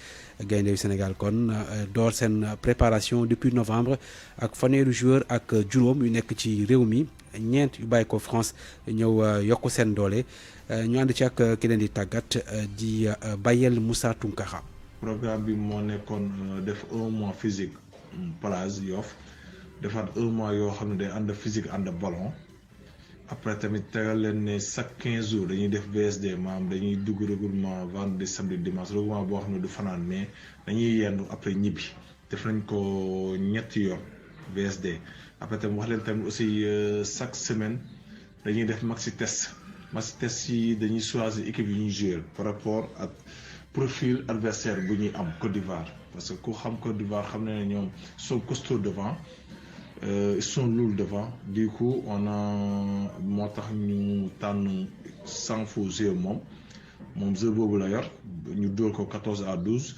gaynde yu Sénégal kon door seen préparation depuis novembre ak fanweeri joueur ak juróom yu nekk ci réew mi ñeent yu bàyyi ko France ñëw yokku seen doole ñu ànd ci ak ki leen di tàggat di Bayel Moussa Tunkara. programme bi moo nekkoon def 1 mois physique plage Yoff defaat 1 mois yoo xam ne day ànd physique ànd ballon après tamit tegal leen ne chaque 15 jours dañuy def VSD maanaam dañuy dugg regroupement vendredi samedi dimanche regroupement boo xam ne du fanaan mais dañuy yendu après ñibbi def nañ ko ñetti yoon VSD après tamit wax leen tamit aussi chaque semaine dañuy def maxi test yi dañuy choisir équipe yi ñuy jouer par rapport ak profil adversaire bu ñuy am Côte d'Ivoire parce que ku xam Côte d'Ivoire xam ne ñoom sont costauds devant ils sont lourds devant du coup on a moo tax ñu tànn Sanfou jouer moom jeu boobu la yor ñu dóor ko 14-12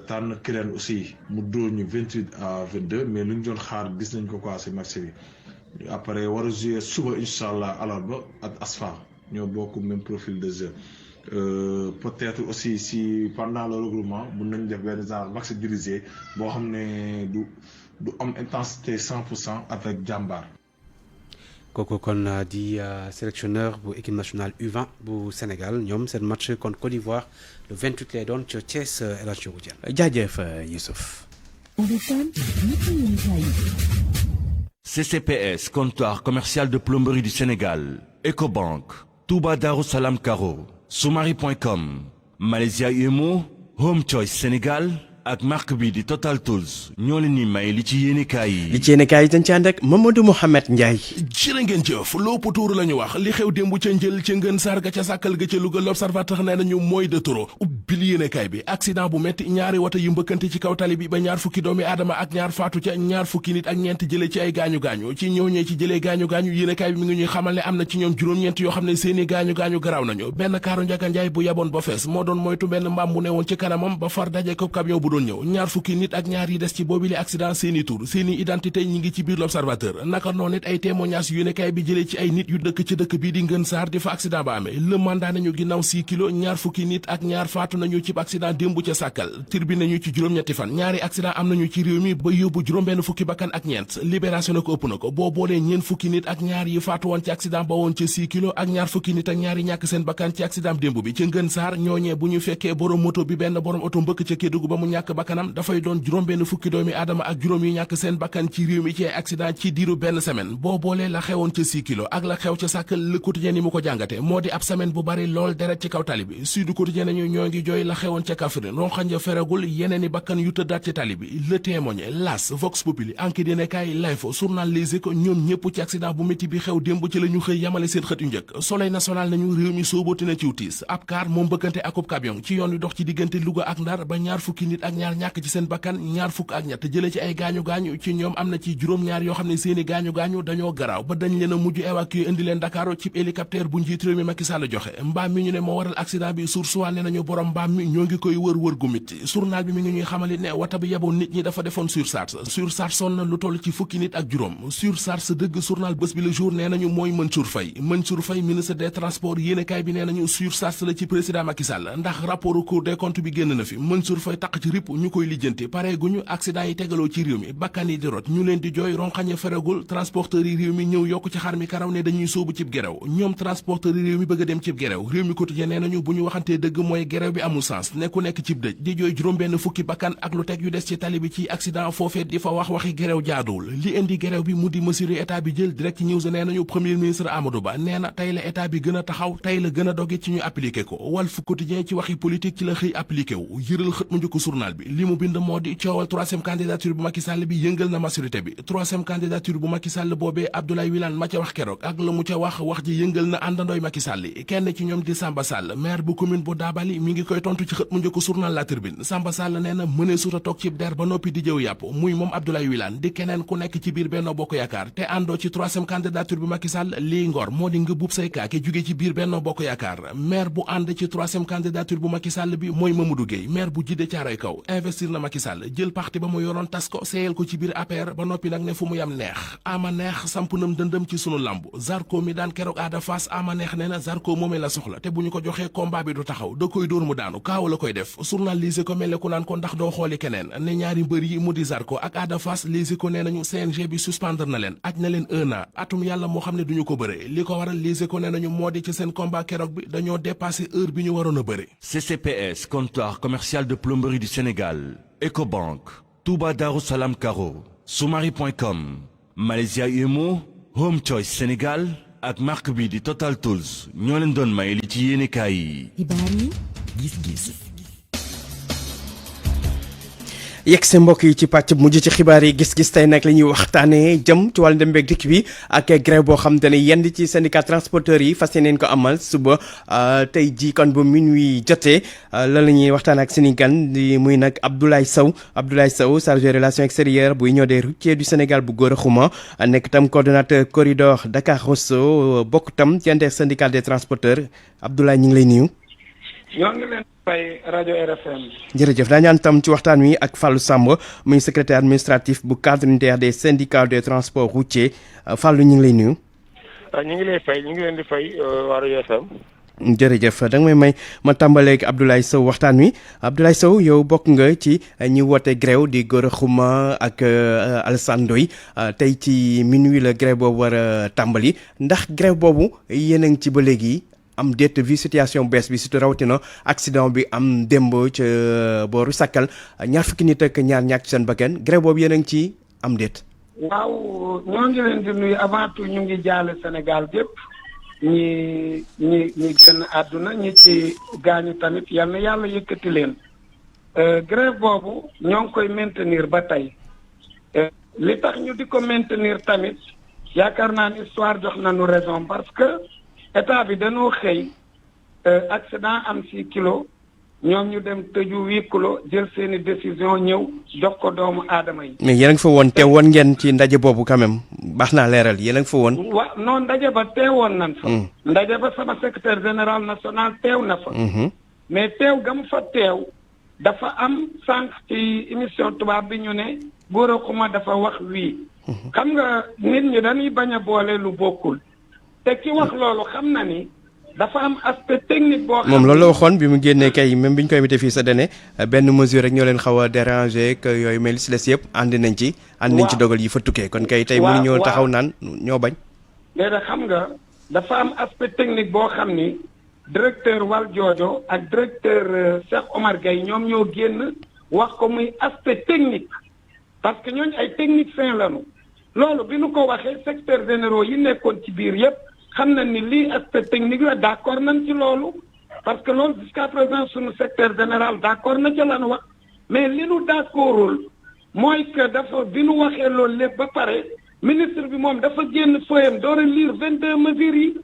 tànn Kirène aussi mu dóor ñu 28-22 mais lu ñu doon xaar gis nañ ko quoi ci match bi après war a jouer suba incha allah alarba ak Asfa ñoo bokk même profil de jeu. Peut-être aussi si pendant le regroupement mun nañ def benn genre match dirigé boo xam ne du am intensité 100% avec jàmbaar. kooku kon di sélectionneur bu équipe nationale U20 bu Sénégal ñoom seen match contre Côte d'Ivoire le 28 lay doon ca Thiès El Hadj Dieng. jaajëf Youssouf. CCPS comptoir commercial de plomberie du Sénégal Ecobank Touba Darou Salam Karo Soumari.com Malaysia UMO Home Choice Sénégal ak marque bi di Total Tools ñoo leen ni may li ci yéenekaay yi. li ci yéenekaay yi dañ ci ànd ak Mamadou Mouhamed Ndiaye. jërë ngeen jëf lóopu tuuru la ñu wax li xew démb ca njël ca ngën sarga ca sàkkal ga ca Louga l'Observateur nee nañu mooy de trop ubbil yéenekaay bi accident bu metti ñaari wata yu mbëkkante ci kaw tali bi ba ñaar fukki doomi aadama ak ñaar faatu ca ñaar fukki nit ak ñeent jëlee ci ay gaañu-gaañu ci ñooñee ci jëlee gaañu-gaañu yéenekaay bi mi ngi ñuy xamal ne am na ci ñoom juróom-ñeent yoo xam ne seeni gaañu-gaañu garaaw nañu benn kaaru Njaga Njaay bu yaboon ba fees moo doon moytu benn mbaam bu newoon ci kanamam ba far daje ko camion bu doon ñëw ñaar fukki nit ak ñaar yi des ci boobile accident seeni tur seeni identité ñi ngi ci biir l'Observateur naka noonu it ay témoignages yéenekaay bi jëlee ci ay nit yu dëkk ci dëkk bii di Ngën Saar di fa accident ba amee le mandat nañu ginnaaw 6 kilos ñaar fukki nit ak ñaar faatu nañu ci accident démb ca Sàkkal Tribune nañu ci juróom-ñetti fan ñaari accident am nañu ci réew mi ba yóbbu juróom-benn fukki bakkan ak ñeent Libération na ko ëpp na ko boo boolee ñeent fukki nit ak ñaar yi faatu woon ci accident ba woon ca 6 kilos ak ñaar fukki nit ak ñaar yi ñàkk seen bakkan ci accident démb bi ca Ngën Saar ñooñee bu ñu fekkee borom moto bi benn borom oto mbëkk ca Kédougou ba mu ñàkk bakkanam dafay doon juróom-benn fukki doomi aadama ak juróom yi ñàkk seen bakkan ci réew mi ci ay accident ci diiru benn semaine boo boolee la xewoon ca 6 kilos ak la xew ca Sàkkal Le Quotidien ni mu ko jàngate moo di ab semaine bu bari lool deret ci kaw tali bi Sud Quotidien nañu ñoo ngi jooy la xewoon ca Kaffrine ronxañ ja feragul yeneen i bakkan yu tëddaat ci tali bi Le Témoin L'As Vox Populi Enquête yéenekaay L'Info journal Les Échos ñoom ñëpp ci accident bu métti bi xew démb ci la ñu xëy yamale seen xët yu njëkk Soleil national nañu réew mi sóobooti na ciw tiis ab kaar moom bëkkante akub camion ci yoon wi dox ci diggante Louga ak Ndar ba ñaar fukki nit ak ñaar ñàkk ci seen bakkan ñaar fukk ak ñett jële ci ay gaañu-gaañu ci ñoom am na ci juróom-ñaar yoo xam ne seeni gaañu-gaañu dañoo garaaw ba dañ leen a mujj évacuer indi leen Dakar ci hélicoptère bu njiit réew mi Macky Sall joxe mbaam mi ñu ne moo waral accident bi Source A ne nañu borom mbaam mi ñoo ngi koy wër gu mitti journal bi mi ngi ñuy xamali ne wata bi yeboon nit ñi dafa defoon surcharge son na lu toll ci fukki nit ak juróom surcharge dëgg journal Bës Bi Le Jour nee nañu mooy Mansour Faye ministre des transports yéenekaay bi nee nañu surcharge la ci président Macky Sall ndax rapport Cour des comptes bi génn na fi Mansour Faye taq ci ripp ñu koy lijjanti pare guñu accident yi tegaloo ci réew mi bakkan yi di rot ñu leen di jooy ronxañe feragul transporteurs yi réew mi ñëw yokk ci xar mi karaw ne dañuy sóobu cib gerew ñoom transporteurs yi réew mi bëgg a dem cib gerew réew mi quotidien nee nañu bu ñu waxantee dëgg mooy gerew bi amul sens ne ku nekk cib dëj di jooy juróom-benn fukki bakkan ak lu teg yu des ci tali bi ci accident foofee di fa waxi gerew jaaduwul li indi gerew bi mu di mesure état bi jël direct news nee nañu premier ministre Amadou Ba nee na tey la état bi gën a taxaw tey la gën a doge ci ñu appliqué ko Walf Quotidien ci waxi politique ci la xëy appliqué wu yëral xët mu njëkk journal bi li mu bind moo di coowal troisième candidature bu Macky Sall bi yëngal na majorité bi troisième candidature bu Macky Sall boobee Abdoulaye Wilane ma ca wax keroog ak la mu ca wax ji yëngal na àndandooy Macky Sall kenn ci ñoom di Samba Sall maire bu commune bu Dabali mi ngi koy tontu ci xët mu njëkk journal La Tribune Samba Sall nee na mënee suta toog ci der ba noppi di jëw yàpp muy moom Abdoulaye Wilane di keneen ku nekk ci biir Benno Bokk Yaakaar te àndoo ci troisième candidature bu Macky Sall lii ngor moo di nga buub say kaake jóge ci biir Benno Bokk Yaakaar maire bu ànd ci troisième candidature bu Macky Sall bi mooy Mamadou Gueye maire bu Djiddah Thiaroye Kaw investir na Macky Sall jël parti ba mu yoroon tas ko seeyal ko ci biir APR ba noppi nag ne fu mu yam neex ama neex samp nam dëndëm ci sunu lamb Zarko mi daan keroog Ada Fass ama neex nee na Zarko moomee la soxla te bu ñu ko joxee combat bi du taxaw da koy dóor mu daanu kaaw la koy def journaliste ko mel ne ku naan ko ndax doo xooli keneen ne ñaari mbër yi mu di Zarko ak Ada Fass lise ko nee nañu CNG bi suspendre na leen aj na leen 1 an atum yàlla moo xam ne duñu ko bëre li ko waral lise ko nee nañu moo di ci seen combat keroog bi dañoo dépassé heure bi ñu waroon a bëre. CCPS comptoir commercial de plomberie du Sénégal Ecobank Touba Darou Salam Karo Soumari.com Malaysia UMO Home Choice Sénégal ak marque bi di Total Tools ñoo leen doon may li ci yéenekaay yi. xibaar yi gis-gis. yegg se mbokk yi ci pàcc mujj ci xibaar yi gis-gis tey nag la ñuy waxtaanee jëm ci wàllu dem beeg dikk bi ak grève boo xam te ne yenn ci syndicat transporteurs yi fas yéeneen ko amal suba tey jii kon ba minuit jotee lan la ñuy waxtaan ak seen i gan di muy nag Abdoulaye Sow chargé relations extérieures bu Union des routiers du Sénégal bu Gora Khouma nekk tam coordonnateur corridor Dakar Rosso bokk tam ci intersyndical des transporteurs Abdoulaye ñu ngi lay nuyu. ñoo ngi leen fay rajo RFM. jërëjëf daañu ànd tam ci waxtaan wi ak Fallou Samb muy secrétaire administratif bu cadre unitaire des syndicats de transport routier Fallou ñu ngi lay nuyu. ñu ngi lay fay ñu ngi leen di fay waa rajo RFM. jërëjëf da nga may ma tàmbaleeg Abdoulaye Sow waxtaan wi Abdoulaye Sow yow bokk nga ci ñi woote grève di Gora Khouma ak Alassane Ndoye tey ci minuit la grève boobu war a tàmbali ndax grève boobu yéen a ngi ci ba léegi. am déet vi situation bees bi surtout rawatina accident bi am démb ca booru Sakal ñaar fukki nit ak ñaar ñàkk ci seen bakkan grève boobu yéen a ngi ci am déet. waaw ñoo ngi leen di nuyu avant tout ñu ngi jaale Sénégal gépp ñi génn àdduna ñi ci gaañu tamit yal na yàlla yëkkati leen. grève boobu ñoo ngi koy maintenir ba tey li tax ñu di ko maintenir tamit yaakaar naa ni histoire jox nañu raison parce que. état bi dañoo xëy accident am 6 kilos ñoom ñu dem tëju 8 kilos jël seeni décision ñëw jox ko doomu aadama yi. mais yéen a ngi fa woon teewoon ngeen ci ndaje boobu quand même baax naa leeral yéen a ngi fa woon. waaw non ndaje ba teewoon nañ fa. ndaje ba sama secrétaire général national teew na fa. mais teew ga mu fa teew dafa am sànq ci émission tubaab bi ñu ne Gora Khouma dafa wax wii. xam nga nit ñi dañuy bañ a boole lu bokkul. te ki wax loolu xam na ni dafa am aspect technique boo xam moom loolu la waxoon bi mu génnee kay même bi ñu koy invité fii sa dene benn mesure rek ñoo leen xaw a déranger que yooyu mais li si des yëpp ànd nañ ci dogal yi fa tukkee kon kay tey mënu ñoo taxaw naan ñoo bañ léegi xam nga dafa am aspect technique boo xam ni directeur Valdiodio ak directeur Cheikh Omar Gueye ñoom ñoo génn wax ko muy aspect technique parce que ñooñu ay techniciens lañu loolu bi nu ko waxee secrétaires généraux yi nekkoon ci biir yëpp xam nañ ni lii aspect technique la d'accord nañ ci loolu parce que loolu jusqu'à présent suñu secrétaire général d'accord na ci lan wax mais li nu d'accordul mooy que dafa bi nu waxee loolu lépp ba pare ministre bi moom dafa génn feuillam door a lire 22 mesures yi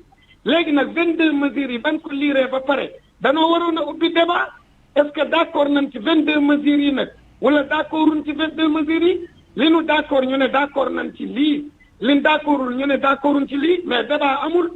léegi nag 22 mesures yi ban ko liiree ba pare danoo waroon a ubbi débat est-ce que d'accord nañ ci 22 mesures yi nag wala d'accorduñ ci 22 mesures yi li nu d'accord ñu ne d'accord nañ ci lii li nu d'accordul ñu ne d'accorduñ ci lii mais débat amul.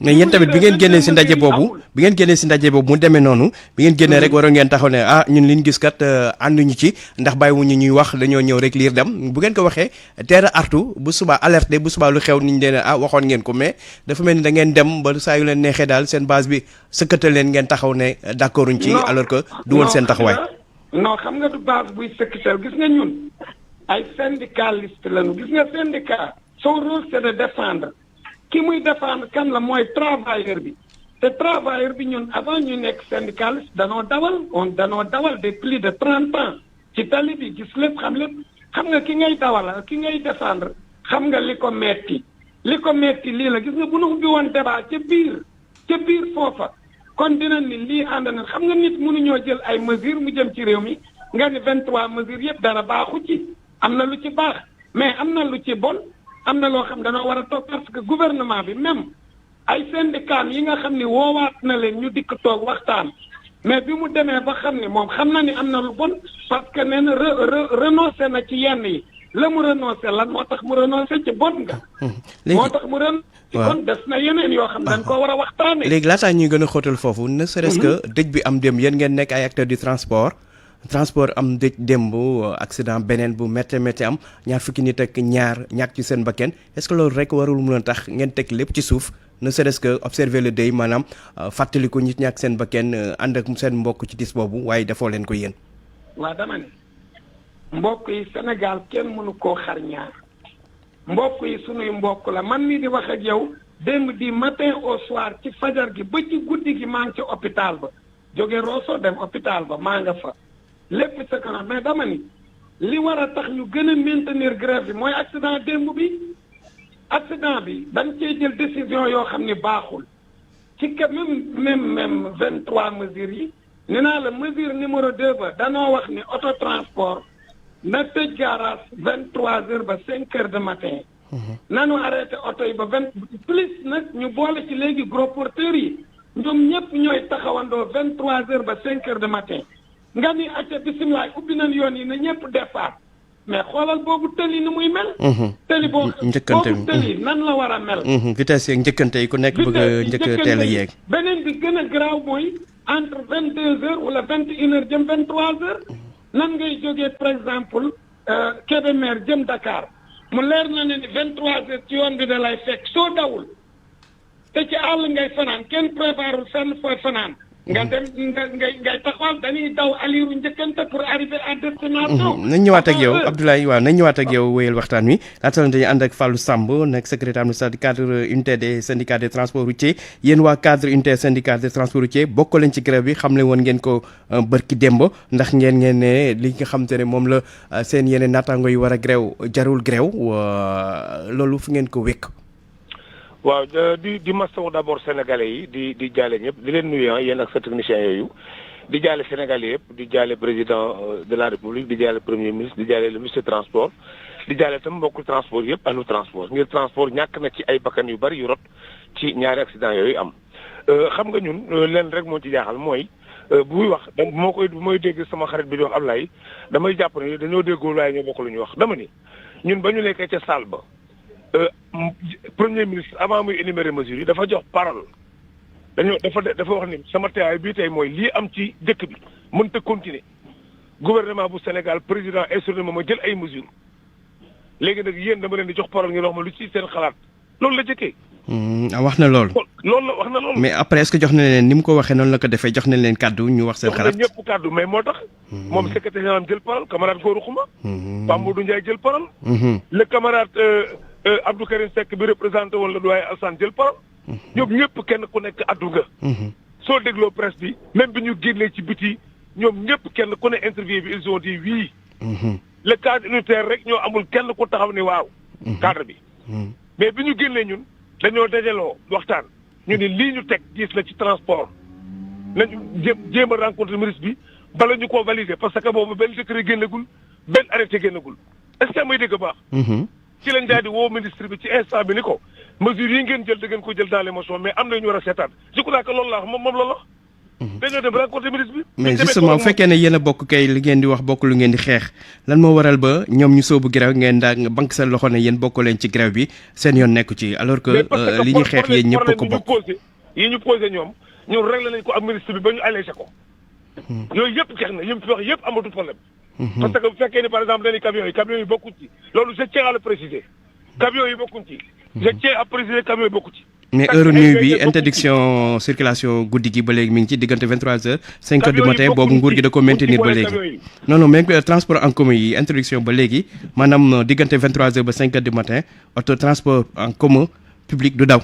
mais yéen tamit bi ngeen génnee si ndaje boobu mu demee noonu bi ngeen génnee rek waroon ngeen taxaw ne ah ñun liñ gis kat ànduñu ci ndax bàyyiwuñu ñuy wax dañoo ñëw rek liir dem bu ngeen ko waxee teel a artu bu subaa alerté bu subaa lu xew niñ leen ah waxoon ngeen ko mais dafa mel ni da ngeen dem ba saa yu leen neexee daal seen base bi sëkkatal leen ngeen taxaw ne d'accorduñ ci alors que du woon seen taxawaay. non xam nga du base buy sëkkatal gis nga ñun ay syndicaliste lañu gis nga syndicat son rôle c'est de défendre ki muy défendre kan la mooy travailleur bi te travailleur bi ñun avant ñu nekk syndicaliste danoo dawal de plus de 30 ans ci tali bi gis lépp xam nga ki ngay dawal ki ngay défendre xam nga li ko metti lii la gis nga bu nu ubbi woon débat ca biir foofa kon dinañ ni lii ànd na xam nga nit mënuñoo jël ay mesures mu jëm ci réew mi nga ni 23 mesures yëpp dara baaxu ci am na lu ci baax mais am na lu ci bon am na loo xam danoo war a toog parce que gouvernement bi même ay syndicats yi nga xam ni woowaat na leen ñu dikk toog waxtaan mais bi mu demee ba xam ni moom xam na ni am na lu bon parce que nee na renoncé na ci yenn yi la mu renoncé lan moo tax mu renoncé ci bon nga. moo tax mu ren. waaw kon des na yeneen yoo xam dañ ko war a waxtaanee. léegi laataa ñuy gën a xóotal foofu ne serait-ce que dëj bi am dem yéen ngeen nekk ay acteurs du transport transport am dëj démb accident beneen bu métti am ñaar fukki nit ak ñaar ñàkk ci seen bakkan est-ce que loolu rek warul mën a tax ngeen teg lépp ci suuf ne serait-ce que observer le deuil maanaam fàttaliku nit ñàkk seen bakkan ànd ak seen mbokk ci dis boobu waaye defoo leen ko yéen. waa dama ne mbokk yi Sénégal kenn mënu koo xar ñaar mbokk yi sunuy mbokk la man mii di wax ak yow démb di matin au soir ci fajar gi ba ci guddi gi maa ngi ci hôpital ba jóge Rosso dem hôpital ba maa nga fa lépp sa kanam mais dama ni li war a tax ñu gën a maintenir grève bi mooy accident démb bi accident bi dañ cee jël décision yoo xam ni baaxul ci ka même 23 mesures yi nee naa la mesure numéro 2 ba danoo wax ni autotransport na tëj garage 23 heures ba 5 heures de matin nanu arrêté oto yi ba 20 plus nag ñu boole ci léegi gros porteurs yi ñoom ñëpp ñooy taxawandoo 23 heures ba 5 heures de matin nga ni acca bisimilah ubbi nañ yoon yi na ñëpp départ mais xoolal boobu tëli ni muy mel. tëli boobu tëli nan la war a mel. vitesse yeeg njëkkante yi ku nekk bëgg a njëkk teel a yeeg. beneen bi gën a garaaw mooy entre 22 heures wala 21 heures jëm 23 heures nan ngay jógee par exemple Kébémer jëm Dakar mu leer na ne ni 23 heures ci yoon bi da lay fekk soo dawul te ci àll ngay fanaan kenn préparul fenn fooy fanaan. nga dem ngay taxawal dañuy daw aliru njëkkante pour arriver à destination. nañ ñëwaat ak yow Abdoulaye waaw nañ ñëwaat ak yow wéyal waxtaan wi laata la dañuy ànd ak Fallou Samb nekk secrétaire administratif cadre unité des syndicats des transports routiers yéen waa cadre unité syndicat des transports routiers bokk leen ci grève bi xam ne woon ngeen ko bërki démb ndax ngeen ne li nga xam te ne moom la seen yeneen naataango yi war a grève jarul grève loolu fu ngeen ko wékk. waaw di masawu d'abord sénégalais yi di jaale ñëpp di leen nuyu yéen ak sa techniciens yooyu di jaale sénégalais yëpp di jaale président de la république di jaale premier ministre di jaale le ministre des transports di jaale tam mbokku transport yëpp anu transport ngir transport ñàkk na ci ay bakkan yu bari yu rot ci ñaari accident yooyu am. xam nga ñun leen rek moo ci jaaxal mooy buy wax bu mooy dégg sama xarit bi di wax Ablaye damay jàpp ne dañoo déggoo waaye ñoo bokk lu ñuy wax dama ni ñun ba ñu nekkee ca salle ba. premier ministre avant muy énumérer mesures yi dafa jox parole dafa wax ni sama teewaay bii tey mooy lii am ci dëkk bi mënta continuer gouvernement bu Sénégal président instruit ma jël ay mesures léegi nag yéen dama leen di jox parole ngeen wax ma lu ci seen xalaat loolu la jëkkee. wax na loolu. loolu la wax na loolu. mais après est-ce que jox na leen ni mu ko waxee noonu la ko defee jox nañ leen kàddu ñu wax seen xalaat. jox nañ ñëpp kàddu mais moo tax. moom secrétaire général jël parole camarade Gora Khouma. Pape Modou Ndiaye jël parole. le camarade Abdou Karim Seck bi représenté woon le doyen Alassane jël parole. ñoom ñëpp kenn ku nekk addu nga. soo dégloo presse bi même bi ñu génnee ci biti ñoom ñëpp kenn ku ne interview bi ils ont dit oui. le cadre unitaire rek ñoo amul kenn ku taxaw ni waaw. cadre bi. mais bi ñu génnee ñun dañoo dajaloo waxtaan ñu ne lii ñu teg gis na ci transport nañu jéem a rencontre ministre bi bala ñu koo valider parce que boobu benn décret génnagul benn arrêté génnagul est-ce que may dégg baax. ci lañ daal di woo ministre bi ci instant bi ni ko mesures yi ngeen jël da ngeen ko jël dans l'émotion mais am na ñu war a seetaan je crois que loolu la wax moom loolu la. dañoo dem rencontre ministre bi. mais justement bu fekkee ne yéen a bokk kay li ngeen di wax bokk lu ngeen di xeex lan moo waral ba ñoom ñu soobu grève ngeen daa nga banque seen loxo ne yéen bokk leen ci grève bi seen yoon nekku ci alors que li ñuy xeex yéen ñëpp ko bokk. yi ñu posé ñoom ñun réglé nañ ko ak ministre bi ba ñu allégé ko. yooyu yëpp jeex na yi mu fi wax yëpp amatul problème. parce que bu fekkee ni par exemple dañuy camions yi bokkuñ ci loolu je tiens à le préciser camions yi bokkuñ ci. je tiens à préciser camions yi bokkuñ ci. mais heure nuit bi interdiction circulation guddi gi ba léegi mi ngi ci diggante 23h 5h du matin boobu nguur gi da ko maintenir ba léegi. non mais transport en commun yi interdiction ba léegi maanaam diggante 23h ba 5h du matin auto transport en commun public du daw.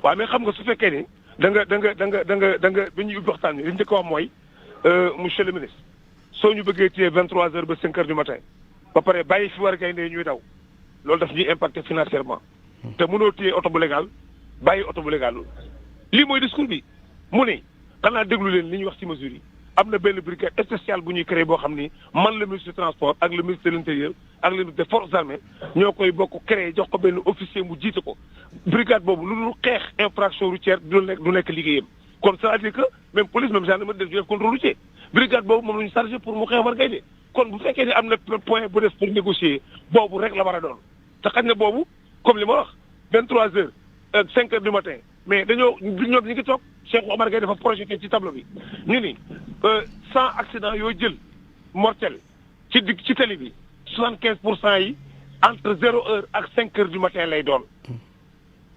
waaw mais xam nga su fekkee ni da nga bi ñuy waxtaan bi li ñu njëkk a wax mooy monsieur le ministre soo ñu bëggee téye 23h ba 5h du matin ba pare bàyyi fi war a gaynde ñuy daw loolu daf ñuy impacter financièrement te mënoo téye oto bu légal. bàyyi oto bu légal lii mooy discours bi mu ne xanaa déglu leen li ñuy wax ci mesures yi am na benn brigade spéciale bu ñuy créé boo xam ni man le ministre du transport ak le ministre de l'intérieur ak le ministre des forces armées ñoo koy bokk créé jox ko benn officier mu jiite ko brigade boobu lu dul xeex infraction routière du nekk liggéeyam kon c'est-à-dire que même police même gendarmerie def contrôle routier brigade boobu moom la ñu chargé pour mu xeex war gaynde kon bu fekkee ne am na point bu des pour négocier boobu rek la war a doon te xañ na boobu comme li ma wax 23h 5h du matin mais ñoom ñu ngi toog Cheikh Omar Gueye dafa projeté ci tableau bi ñu ni 100 accidents yoo jël mortels ci tali bi 75% yi entre 0h ak 5h du matin lay doon.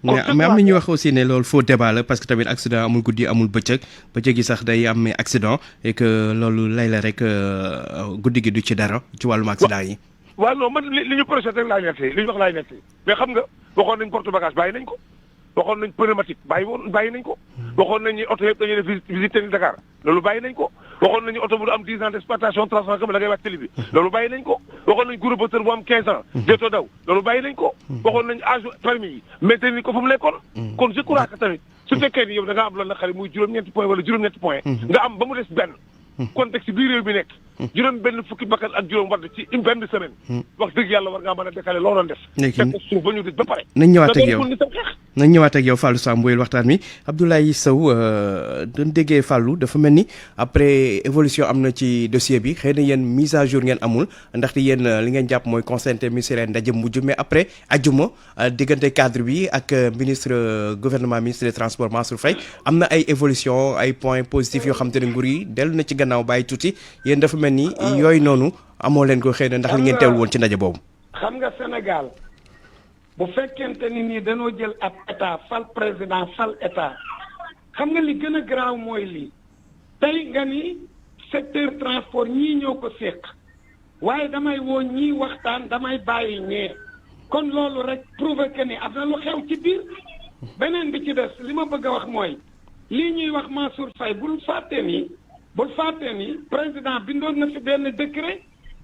mais am na ñuy wax aussi ne loolu faux débat la parce que tamit accident amul guddi amul bëccëg yi sax day am accident et que loolu lay la rek guddi gi du ci dara ci wàllum accident yi. waaw non man li ñu projeté rek laay nettali li ñu wax laay nettali mais xam nga waxoon nañ porte bagage bàyyi nañ ko waxoon nañ pneumatique bàyyi nañ ko waxoon nañ ni oto yëpp dañuy def visite technique Dakar loolu bàyyi nañ ko waxoon nañu oto bu am 10 ans d'exploitation 300 km da ngay wàcc télé bi loolu bàyyi nañ ko waxoon nañ gros moteur bu am 15 ans déetoo daw loolu bàyyi nañ ko waxoon nañ âge permis yi maintenir ni ko fu mu nekkoon kon je crois que tamit su fekkee ni yow da nga am loolu nag xarit muy juróom-ñeenti point wala juróom-ñetti point nga am ba mu des benn contexte bii réew mi nekk juróom benn fukki bakkan ak juróom wadd ci une benn semaine wax dëgg yàlla war ngaa mën a décaler loo doon def teg ko suuf ba ñu dëj ba pare nañ ñëwaat ak yow Fallou Samb wéyal waxtaan mi Abdoulaye Sow doon déggee Fallou dafa mel ni après évolution am na ci dossier bi xëy na yéen mise à jour ngeen amul ndaxte yéen li ngeen jàpp mooy conseil ministériel ndaje mujj mais après ajuma diggante cadre bi ak ministre gouvernement ministre des transports Mansour Faye am na ay évolution ay points positifs yoo xam te ne nguur yi dellu na ci gannaaw bàyyi tuuti yéen dafa mel ni yooyu noonu amoo leen ko xëy na ndax li ngeen teewul woon ci ndaje boobu. xam nga Sénégal bu fekkente ni nii dañoo jël ab état fal président fal état xam nga li gën a garaaw mooy lii tey nga ni secteur transport ñii ñoo ko séq waaye damay woo ñii waxtaan damay bàyyi ñee kon loolu rek prouvé que ni am na lu xew ci biir beneen bi ci des li ma bëgg a wax mooy lii ñuy wax Mansour Faye bul fàtte ni président bindoon na fi benn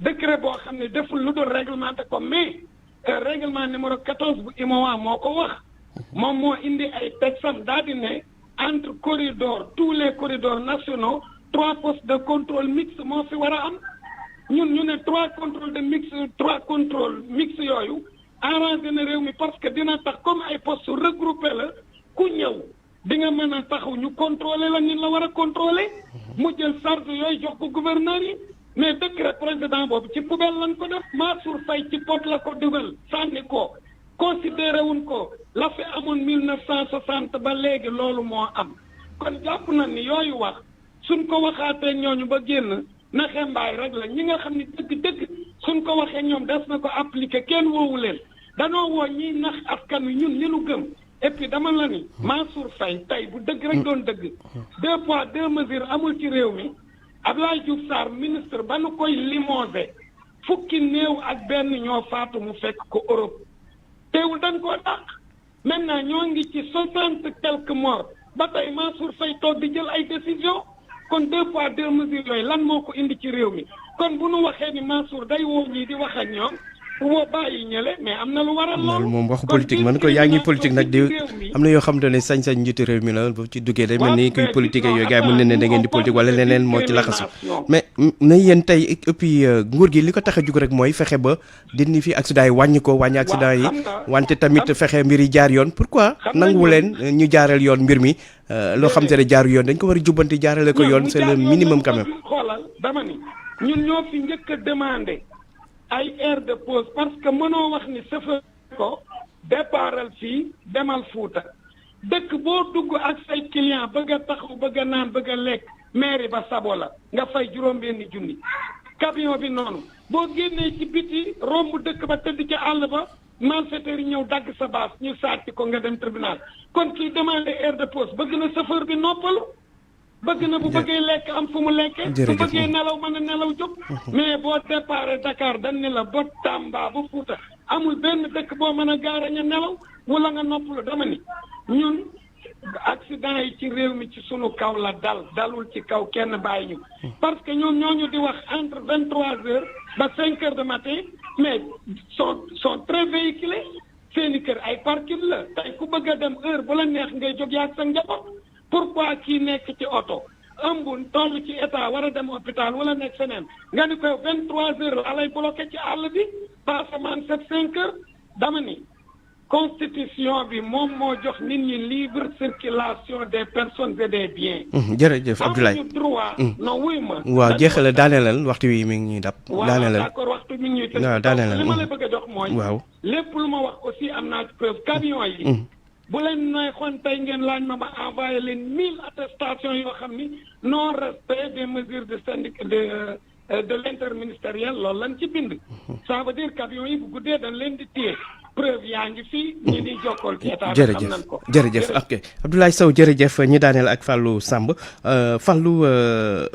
décret boo xam ne deful lu dul réglementé ko mais règlement numéro 14 bu IMOA moo ko wax moom moo indi ay texam daal di ne entre corridors tous les corridors nationaux 3 postes de contrôle mixte moo fi war a am ñun ñu ne 3 contrôle mixte yooyu arrangé na réew mi parce que dina tax comme ay postes regroupé la ku ñëw di nga mën a taxaw ñu contrôler la ñun la war a contrôler mu jël charge yooyu jox ko gouverneur yi mais décret président boobu ci poubelle lañ ko def Mansour Faye ci pot la ko dugal sànni ko considéré wuñ ko la fi amoon 1960 ba léegi loolu moo am kon jàpp na ni yooyu wax suñ ko waxaatee ñooñu ba génn naxe mbaay rek la ñi nga xam ni dëgg-dëgg suñ ko waxee ñoom des na ko appliquer kenn woowu leen danoo woo ñiy nax askan wi ñun li nu gëm et puis dama la ni Mansour Faye tey bu dëgg rek doon dëgg 2 poids 2 mesures amul ci réew mi Abdoulaye Diouf Sarr ministre ba nu koy limogé fukki néew ak benn ñoo faatu mu fekk ko Europe teewul dañ koo dàq maintenant ñoo ngi ci 60 quelques morts ba tey Mansour Faye toog di jël ay décision kon 2 poids 2 mesures yooyu lan moo ko indi ci réew mi kon bu nu waxee ni Mansour day woo ñii di wax ak ñoom woo bàyyi ñële mais am na lu waral loolu moom waxu politique man ko yaa ngi politique nag di am na yoo xam ne sañ-sañ njiitu réew mi la bu ci duggee day mel ni kuy politique yooyu gars yi mën ne da ngeen di politique wala leneen moo ci laxasu mais na yéen tey et puis nguur gi li ko tax a jug rek mooy fexe ba dindi fi accident yi wàññi accident yi wante tamit fexe mbir yi jaar yoon pourquoi nanguwu leen ñu jaaral yoon mbir mi loo xam te ne jaaru yoon dañ ko war a jubbanti jaarale ko yoon c'est le minimum quand même xoolal dama ni ñun ñoo fi njëkk a demandé ay aire de pause parce que mënoo wax ni chauffeur ko départal fii demal Fuuta dëkk boo dugg ak say client bëgg a taxaw bëgg a naan bëgg a lekk mairie ba sabo la nga fay juróom-benni junni camion bi noonu boo génnee ci biti romb dëkk ba tëdd ci àll ba malfaiteurs yi ñëw dagg sa baas ñu sàcc ko nga dem tribunal kon kii demandé aire de pause bëgg na chauffeur bi noppalu bëgg na bu bëggee lekk am fu mu lekkee su bëggee nelaw mën a nelaw jóg mais boo départ Dakar dañ ne la ba Tamba ba Fuuta amul benn dëkk boo mën a gaare nga nelaw wala nga noppalu dama ni ñun accident yi ci réew mi ci sunu kaw la dalul ci kaw kenn bàyyi ñu parce que ñoom ñooñu di wax entre 23h ba 5h du matin mais sont très véhiculés seeni kër ay parking la tey ku bëgg a dem heure bu la neex ngay jóg yaag sa njaboot pourquoi kii nekk ci oto ëmbun toll ci état war a dem hôpital wala nekk feneen nga ni ko 23h la lay bloqué ci àll bi passaman 7-5h dama ni constitution bi moom moo jox nit ñi libre circulation des personnes et des biens. jërëjëf Abdoulaye amuñu droit. non wuy ma. waaw jeexale daaneelal waxtu wi mi ngi ñuy dab. daaneelal waaw d'accord waxtu mi ngi ñuy tëj. waaw daaneelal li ma la bëgg a jox mooy. waaw lépp lu ma wax aussi am naa ci preuve camion yi. bu leen neexoon tey ngeen laaj ma envoyé leen 1000 attestations yoo xam ni non respect des mesures de de l'interministériel loolu lañ ci bind. ça veut dire camion yi bu guddee dañ leen di téye preuve yaa ngi fii ñi di jokkool ci état bi xam nañ ko. jërëjëf ok Abdoulaye Sow jërëjëf ñi daaneel ak Fallou Samb Fallou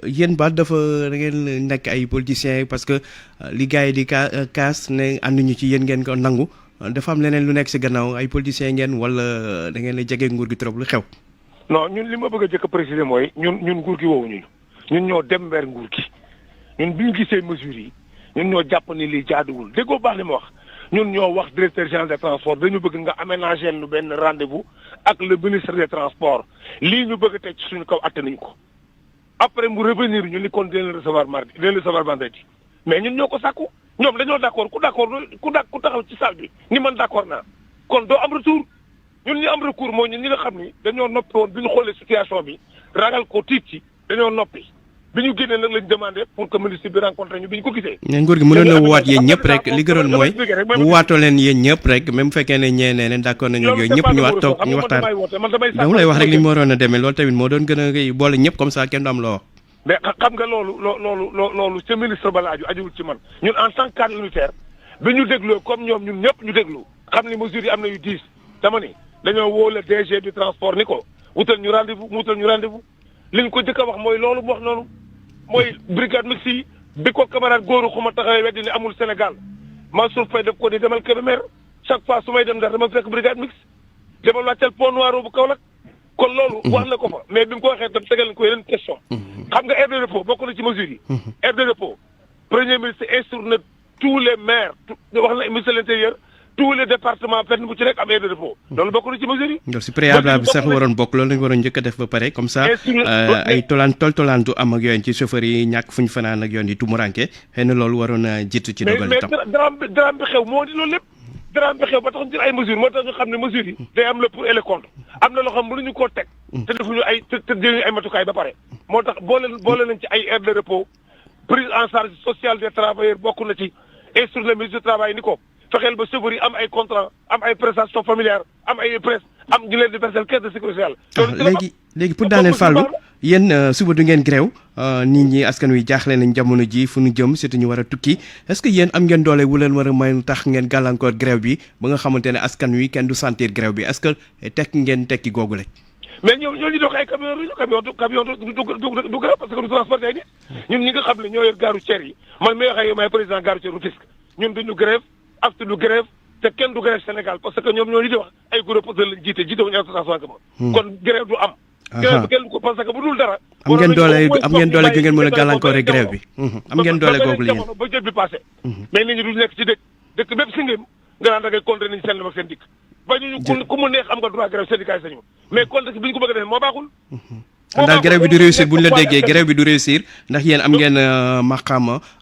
yéen ba dafa da ngeen nekk ay politiciens parce que li gars yi di kaas ne ànduñu ci yéen ngeen ko nangu dafa am leneen lu nekk si gannaaw ay politiciens ngeen wala da ngeen a jege nguur gi trop lu xew. non ñun li ma bëgg a jëkk a préciser mooy ñun nguur gi woowuñu ñun ñoo dem vers nguur gi ñun bi ñu gisee mesures yi ñun ñoo jàpp ni lii jaaduwul déggoo baax li ma wax ñun ñoo wax directeur général des transports dañu bëgg nga aménager lu benn rendez-vous ak le ministre des transports lii ñu bëgg a teg ci suñu kaw atte nañu ko après mu revenir ñu ni kon dinañ recevoir mardi dinañ recevoir vendredi mais ñun ñoo ko sàkku ñoom dañoo d'accord ku taxaw ci salle bi ni man d'accord naa kon doo am retour ñun ñu am recours mooy ñun ñi nga xam ni dañoo noppi woon bi ñu xoolee situation bi ragal ko tiit ci dañoo noppi bi ñu génnee nag lañ demandé pour que ministre bi rencontré ñu bi ñu ko gisee. nguur gi mënoon na woowaat yéen ñëpp rek li gënoon mooy mu waatoo leen yéen ñëpp rek même bu fekkee ne ñeenee leen d'accord nañu yooyu ñëpp ñu waat toog ñu waxtaan dama lay wax rek li mu waroon a demee loolu tamit moo doon gën a boole ñëpp comme ça kenn du am loo wax. mais xam nga loolu ca ministre ba la ajuwul ci man ñun en tant que cadre unitaire bi ñu dégloo comme ñoom ñun ñëpp ñu déglu xam ni mesures yi am na yu diis dama ni dañoo woo le DG du transport ni ko wutal ñu rendez-vous li ñu ko jëkk a wax mooy loolu mu wax noonu mooy brigade mixte yi bi ko camarade góoru xuma taxawee weddi ni amul Sénégal Mansour Faye def ko ni demal Kébémer chaque fois su may dem Ndar dama fekk brigade mixte demal wàccal Pont Noir bu Kaolack kon loolu wax na ko fa mais bi mu ko waxee tam tegal ko yeneen question xam nga aire de repos bokk na ci mesures yi aire de repos premier ministre instruit na tous les maires wax na ministre de l'intérieur tous les départements fenn bu ci nekk am aire de repos loolu bokk na ci mesures yi loolu si préalable bi sax waroon bokk loolu lañu waroon njëkk a def ba pare comme ça ay tolaan du am ak yoon ci chauffeur yi ñàkk fu ñu fanaan ak yoon yi tumuranke xëy na loolu waroon a jiitu ci dogal itam mais drame bi xew moo di loolu lépp drame bi xew ba tax ñu jël ay mesures moo tax ñu xam ne mesures yi day am le pour et le contre am na loo xam mënuñu koo teg te defuñu te jëluñu ay matukaay ba pare moo tax boole nañ ci ay aire de repos prise en charge sociale des travailleurs bokk na ci instruire le ministre du travail ni ko fexeel ba chauffeur yi am ay contrat am ay prestations familiales am ay presse am ñu leen di versel caisse de sécurité sociale. léegi pour daaneel Fallou yéen suba du ngeen grève nit ñi askan wi jaaxle nañ jamono ji fu ñu jëm surtout ñu war a tukki est-ce que yéen am ngeen doole wu leen war a may tax ngeen gàllankoor grève bi ba nga xamante ne askan wi kenn du sentir grève bi est-ce que tekki googule. mais ñoo ñu dox ay camion du grève parce que du transporté ay nit ñun ñi nga xam ne ñoo yor gare routière yi man mi wax ak yow maay président gare routière Rufisque ñun duñu grève acte du grève te kenn du grève Sénégal parce que ñoom ñoo di wax ay groupe de lañ jiite wuñu association ko kon grève du am grève bi kenn ko parce que bu dul dara am ngeen doole gi ngeen mën a gàllankoore grève bi am ngeen doole googu li ba jot bi passé mais nit ñi du nekk ci dëkk bépp si ngeen nga naan da ngay contre nañ seen dem ak seen dikk ba ñu ku mu neex am nga droit grève syndicat yi sañu mais contexte bi ñu ko bëgg a def moo baaxul daal grève bi du réussir bu ñu la déggee grève bi du réussir ndax yéen am ngeen maqaama